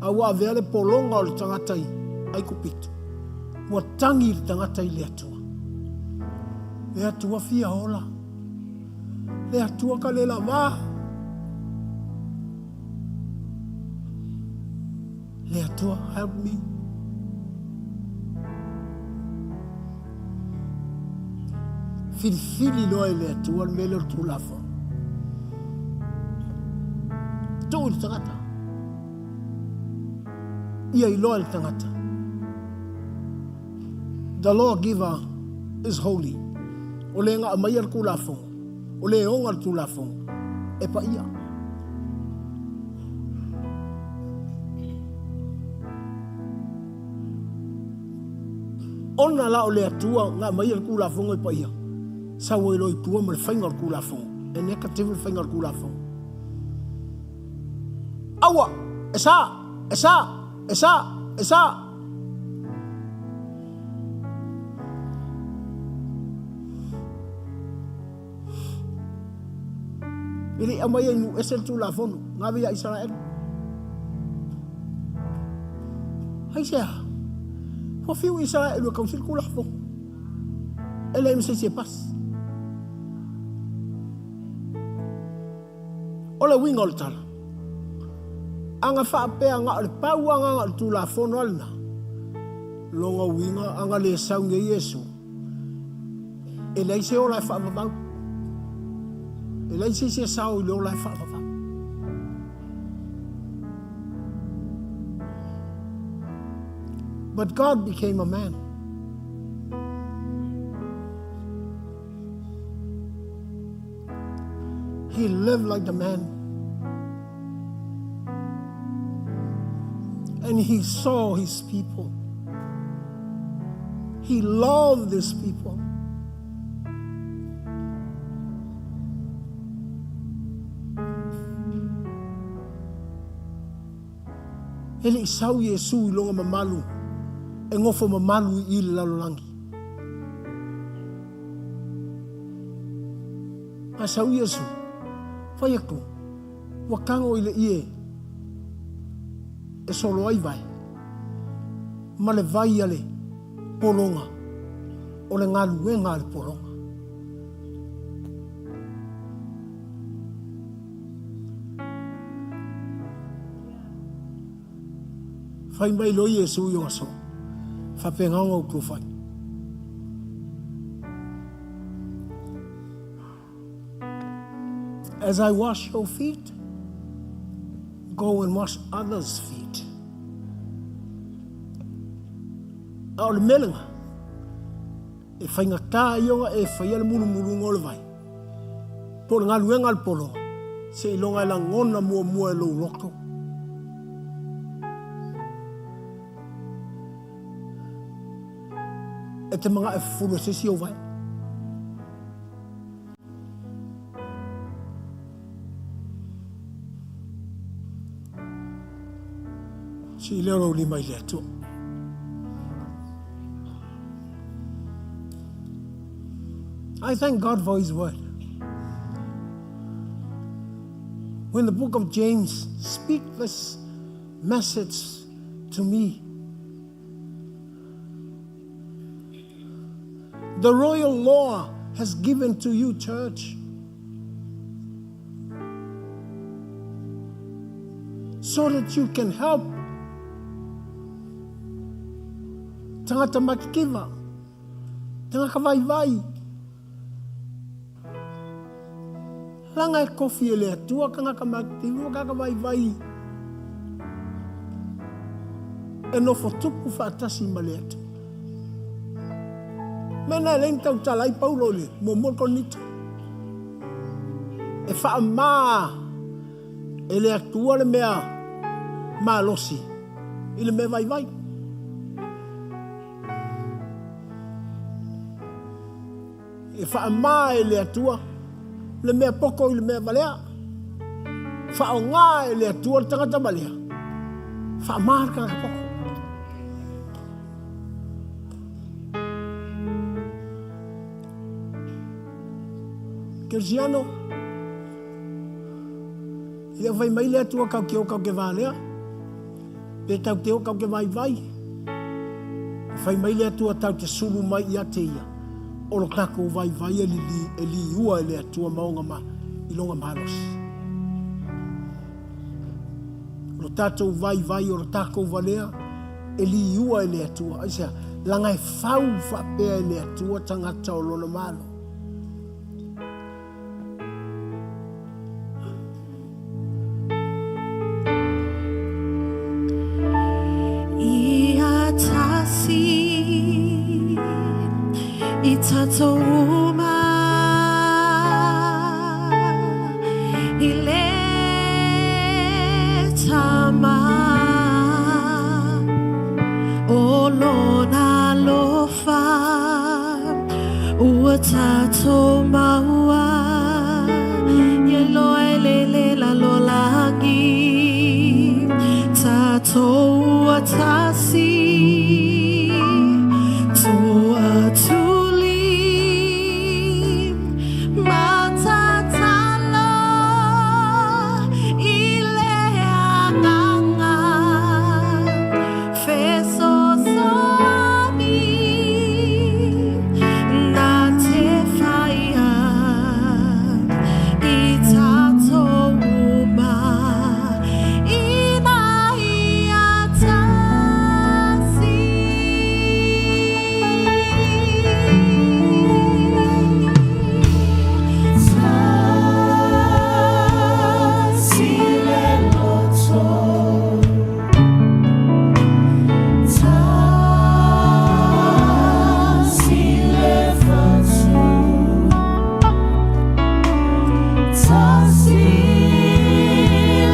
A ua avea le pologa o le tagata i Aikupito, ua tagi le tagata i le Atua. Le Atua fia ola. Le Atua ka le lavā. Le Atua, help me. Filifili loa e le Atua le mea lea o le Tulafono. Tuu i le tagata. Ia iloa e le tagata. The lawgiver is holy. O le na aumaia le Tulafono, o le ona le Tulafono, e paia. Ona la o le Atua na aumaia le Tulafono e paia, sau ai loa i tua ma le faiga o le Tulafono. E negative le faiga o le Tulafono. Aua! E sa! E sa! E sa! E sa! E le i aumaia i nuu ese le Tulafono, na ave ia Isaraelu. Aisea? Ua fiu Isaraelu e tausi le Tulafono. E leai ma se isi e pasi. O le uiga o le tala, a na faapea na o le pau agaga o le Tulafono a lena, lona uiga a na le sau nei Iesu, E leai se ola e faavavau. E leai se isi e sao i le ola e faavavau. But God became a man. He lived like the man. And he saw his people. He loved his people. E le i sau Iesu i lona mamalu e nofo mamalu i i le lalolagi. A sau Iesu, fai atu, ua tago i le ie e solo ai vae, ma le vai a le pologa, o le galuega a le pologa. Fai mai loa Iesu i ona aso, faapena ona outou fai. As I wash your feet, go and wash others' feet. A o le mea lena, e faigata ai ona e faia le mulumuluga o le vai, po o le galuega a le pologa, seiloga e lagona muamua e lou loto. E te manao e fufulu e se isi ou vai. Sii lea o lou lima i le Atua. I thank God for His word. When the book of James speak this message to me, the royal law has given to you, church, so that you can help tagata makikiva, tagata vaivai. Langa e kofi e le Atua tagata makikiva ma tagata vaivai e nofo tupu faatasi ma le Atua. Mea na e leai ni tautala ai Paulo i le muamua o le Korinito. E faamā e le Atua le mea malosi i le mea vaivai. E faamā e le Atua le mea poto i le mea valea. Faaaogā e le Atua le tagata valea, faamā le tagata poto. Kerisiano, e le o fai mai le Atua kau ke o kau ke valea. Pe tau te o kau ke vaivai. E fai mai le Atua tau te sulu mai ia te ia. O lo takou vaivai e lili e liua e le Atua ma ona ma i lona malosi. O lo tatou vaivai o lo takou valea e liua e le Atua. Aisea? Laga e fau faapea e le Atua tagata o lona Malo. Ia tasi i tatou uma i le Tama o lona alofa ua tatou maua ia loa e lele lalolagi tatou ua tasi toatuli ma tatalo i le agaga fesoasoani na te whaia i tatou uma ina ia tasi. Tasi le loto, tasi le fatu, tasi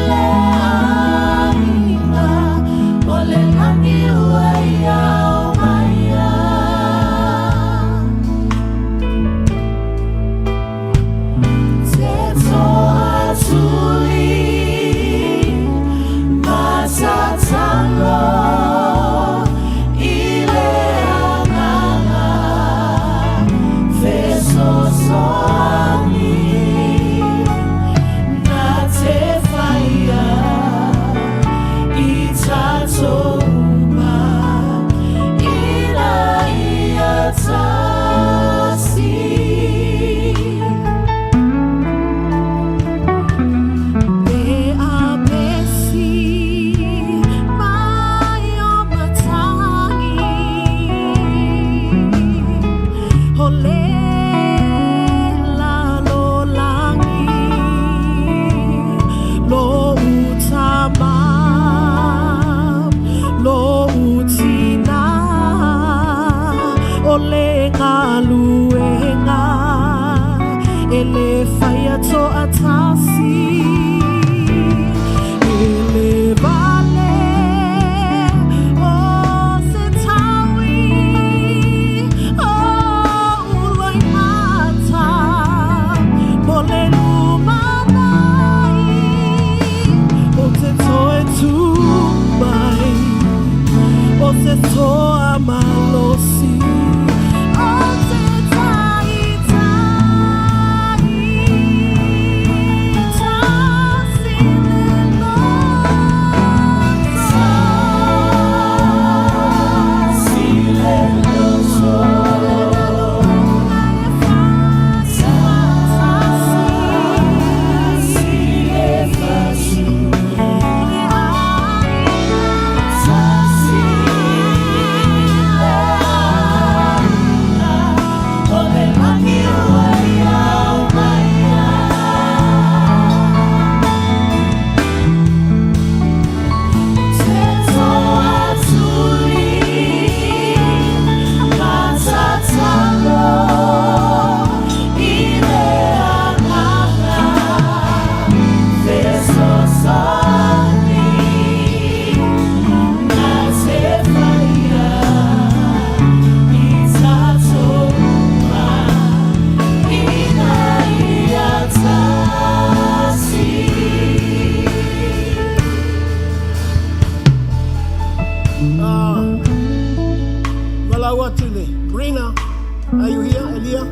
le aiga, o le lagi ua ia aumaia. Te toatuli ma tatalo i le agaga fesoasoani na te whaia i tatou uma ina ia tasi. Pe a pesi mai o matagi o le lalolagi lo utama lo utina o le galuega e le faia toatasi e le vale o se taui o loimata mo le lumanai o te toe tu mai o se toa malosi o te taitai tasi le loto Tasi le loto, tasi le fatu, tasi le aiga, o le lagi ua ia aumaia. Te toatuli ma tatalo i le agaga fesoasoani na te whaia i tatou uma ina ia tasi. Ah, Malawatile. Brina, are you here? Elia,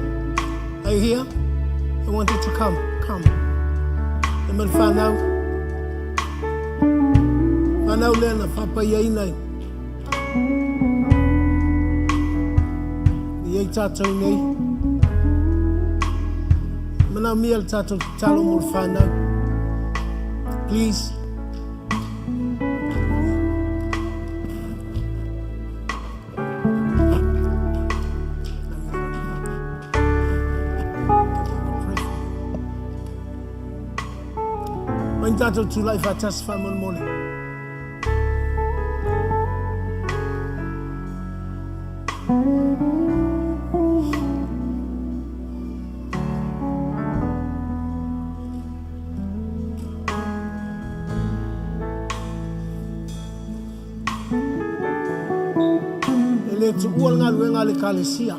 are you here? I want you to come. Come. Le male whanau. Fanau lea na faapaiaina i i ai tatou nei. Manaomia le tatou tatalo mo le fanau. Please. Mai tatou tulai faatasi faamolemole. E le tuua le galuega a le Ekalesia.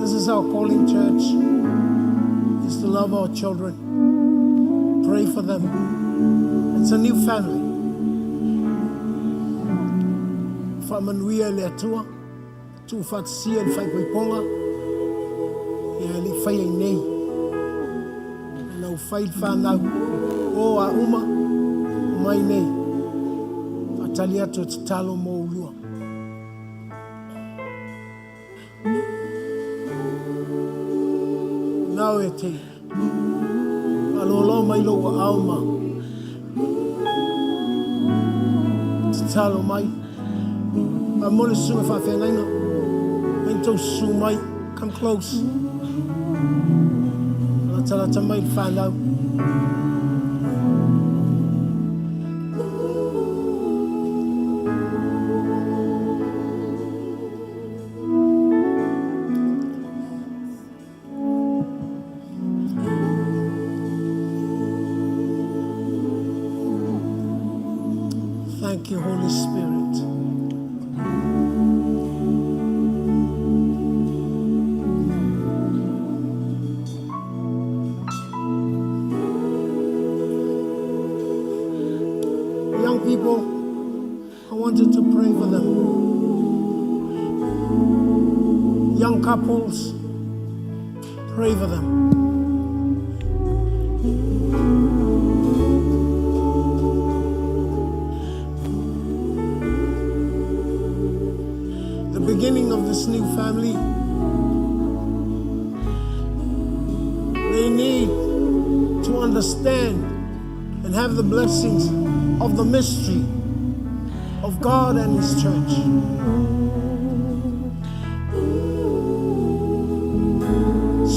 This is our calling, church, is to love our children. Pray for them. It's a new family. Faamanuia e le Atua, tuufaatasia i le faaipoipoga, ia e le i faia i nei. Na ua fai le fanau, o a uma, omai nei. Faatali atu e tatalo mo ulua. Nao e te faalolo mai lou aao ma tatalo mai. Faamole susuga faafeagaiga, mai tou susu mai, come close. Latalata mai le fanau. Thank you, Holy Spirit. Young people, I want you to pray for them. Young couples, pray for them. The beginning of this new family, they need to understand and have the blessings of the mystery of God and His church,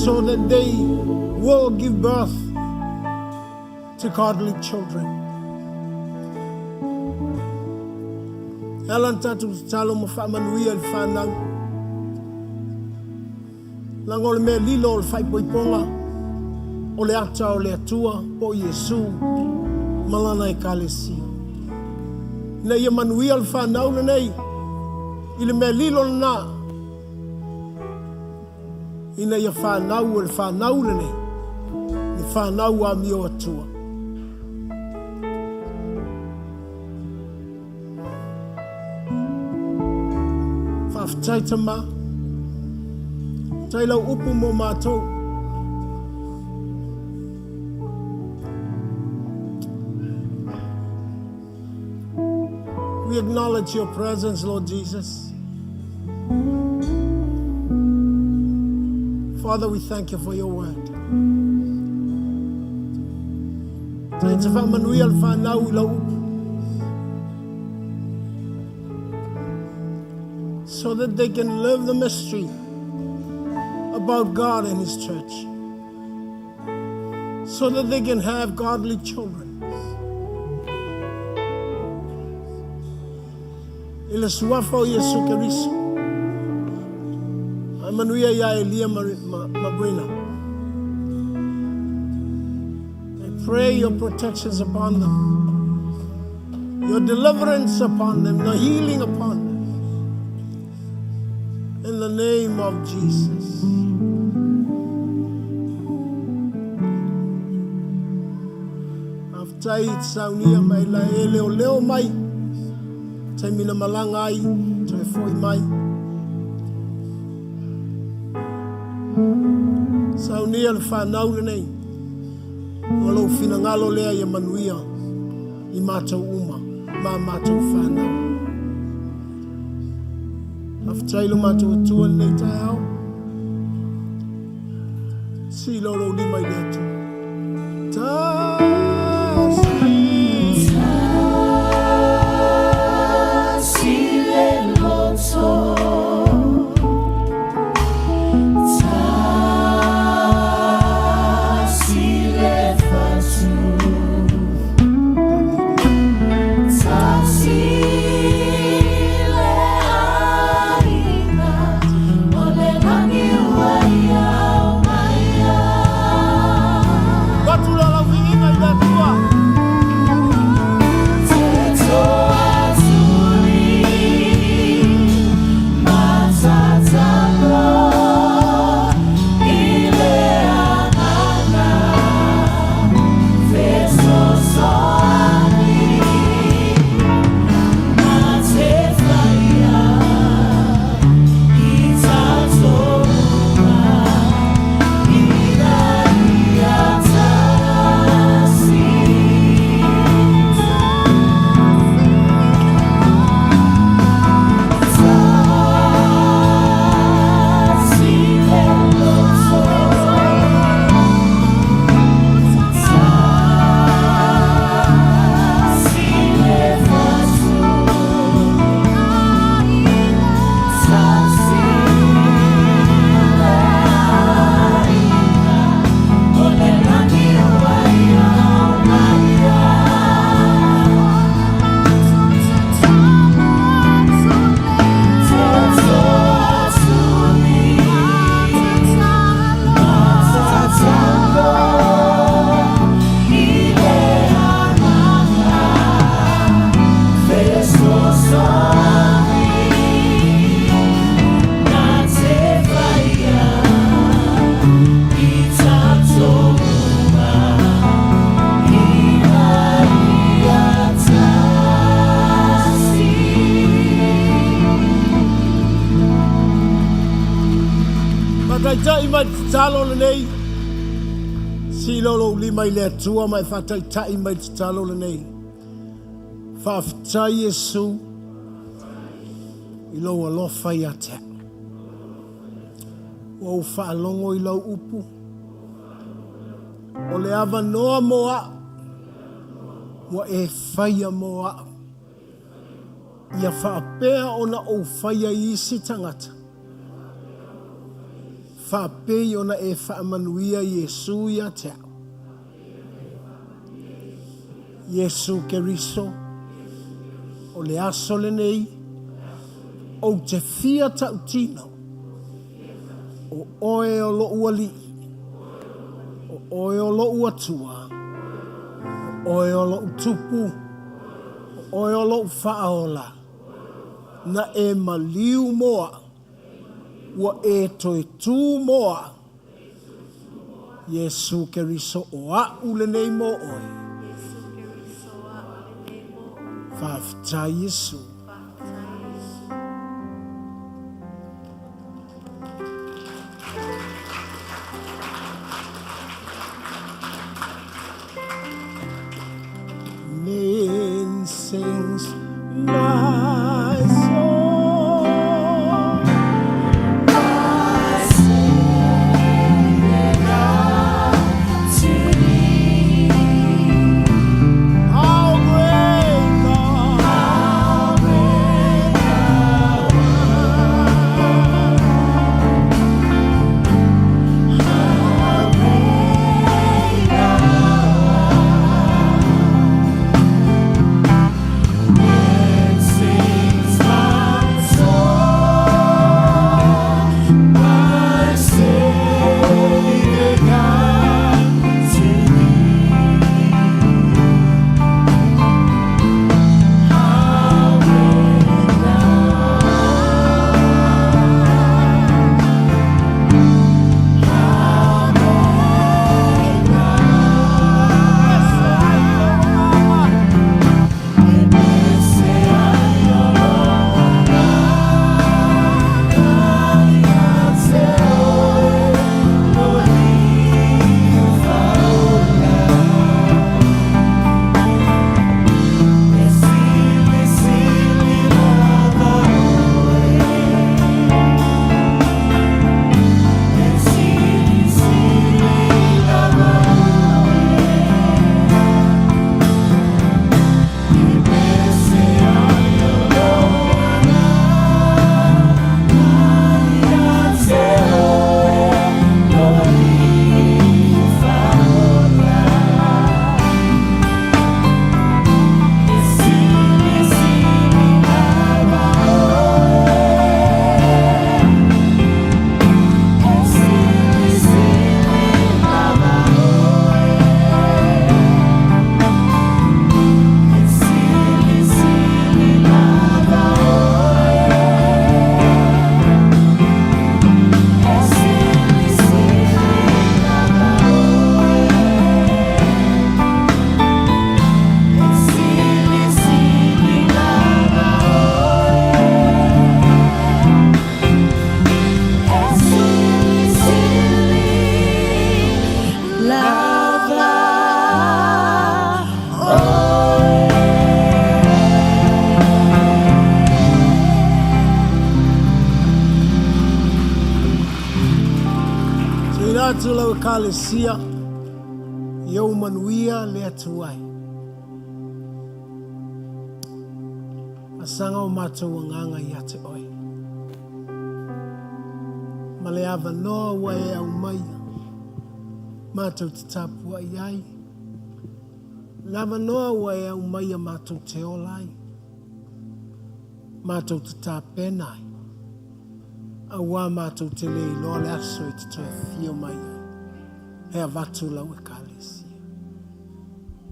so that they will give birth to godly children. Ala tatou tatalo ma faamanuia le fanau. Laga o le mea lilo o le faaipoipoga o le ata o le Atua po o Iesu ma lana Ekalesia. Ina ia manuia le fanau lenei i le mea lilo lena, ina ia fanau e le fanau lenei, le fanau amio Atua. Faafetai Tama. Tai lau upu mo matou. We acknowledge your presence, Lord Jesus. Father, we thank you for your word. Tai te faamanuia le fanau i lau upu, so that they can live the mystery about God and His church, so that they can have godly children. I le suafa o Iesu Keriso. Faamanuia ia Elia ma Brina. I pray your protections upon them, your deliverance upon them, the healing upon them. In the name of Jesus. Faafetai i te saunia mai la e leo leo mai. Taimi na malaga ai, toe foi mai. Saunia le fanau lenei. O lou finagalo lea ia manuia. i matou uma ma a matou fanau. Faafetai lo matou Atua i lenei taeao. Sila o lou lima i le Atua. Tasi. Tasi le loto. Tasi le fatu. Tasi le aiga. O le lagi ua ia umaia. Avatu la lau viiga i le Atua. Te toatuli matatalo i le agaga fesoasoani na te whaia i tatou uma ina ia tasi. Tasi le loto. Tasi le fatu. Tasi le aiga. O le lagi ua ia umaia. Te toatuli matatalo i le agaga fesoasoani na te whaia i tatou uma ina ia tasi. Faataitai mai le tatalo lenei. Sila o lou lima i le Atua ma e faataitai mai le tatalo lenei. Faafetai Iesu i lou alofa ia te au. Ua ou faalogo i lau upu. O le avanoa mo au. Ua e faia mo au. Ia faapea ona ou faia i isi tagata. Faapei ona e faamanuia Iesu ia te au. Iesu Keriso, o le aso lenei, ou te fia tautino, o oe o lou alii, o oe o lou Atua, o oe o lou tupu, o oe o lou faaola, na e maliu mo au, ua e toe tu mo au, Iesu Keriso o au lenei mo oe. Faafetai Iesu. Then sings my soul. My Savior God, to thee. How great thou How atu lau ekalesia, ia ou manuia le Atua e. Asaga o matou agaga ia te oe. Ma le avanoa ua e aumaia, matou te tapuai ai. Le avanoa ua e aumaia matou te ola ai, matou te tapena ai, auā matou te le iloa le aso e te toe afio mai ai e avatu lau Ekalesia.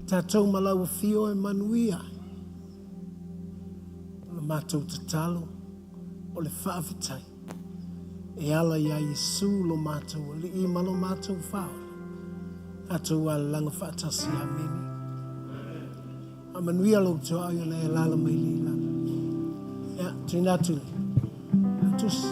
Tatou ma lau afio e manuia ai. O le matou tatalo, o le faafetai e ala iā Iesu lo matou Alii ma lo matou Faaola. Tatou alalaga faatasi. Amene. Faamanuia lou tuaoi ona e alaala mai nei i lalo. Ia, tuuina atu i le tusi.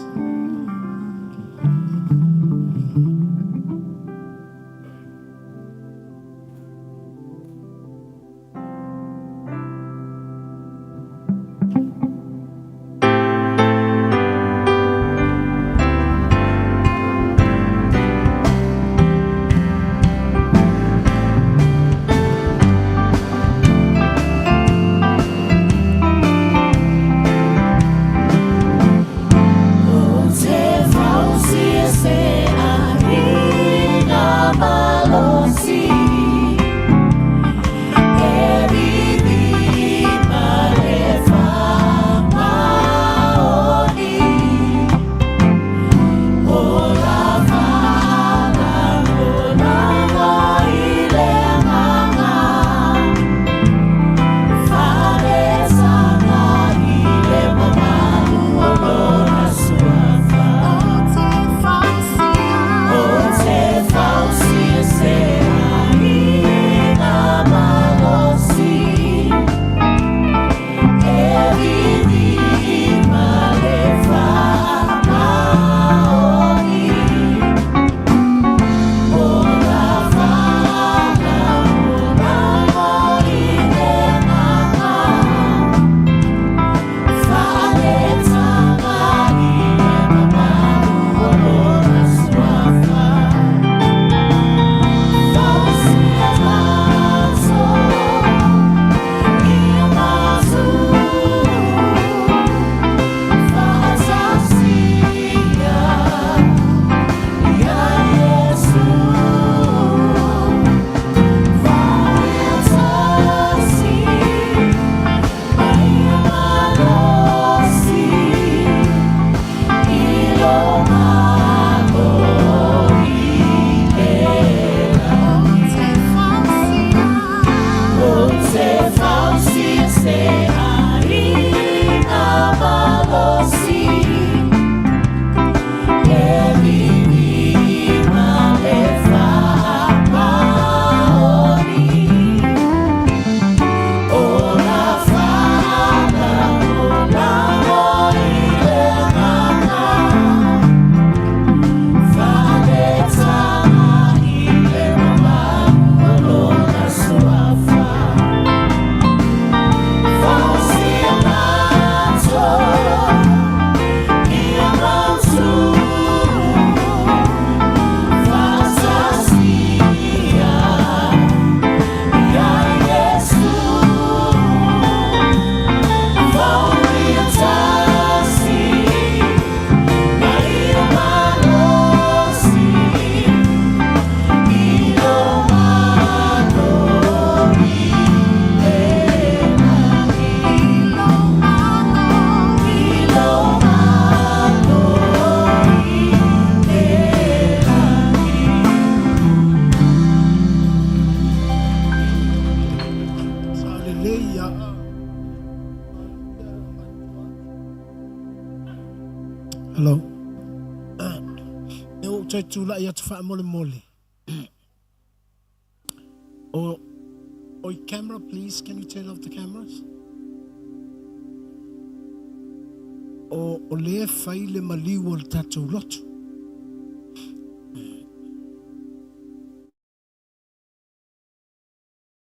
Hello. E ou toe tulai atu faamolemole. O, oi camera, please, can you turn off the cameras? O, o lea e fai le maliu o le tatou lotu.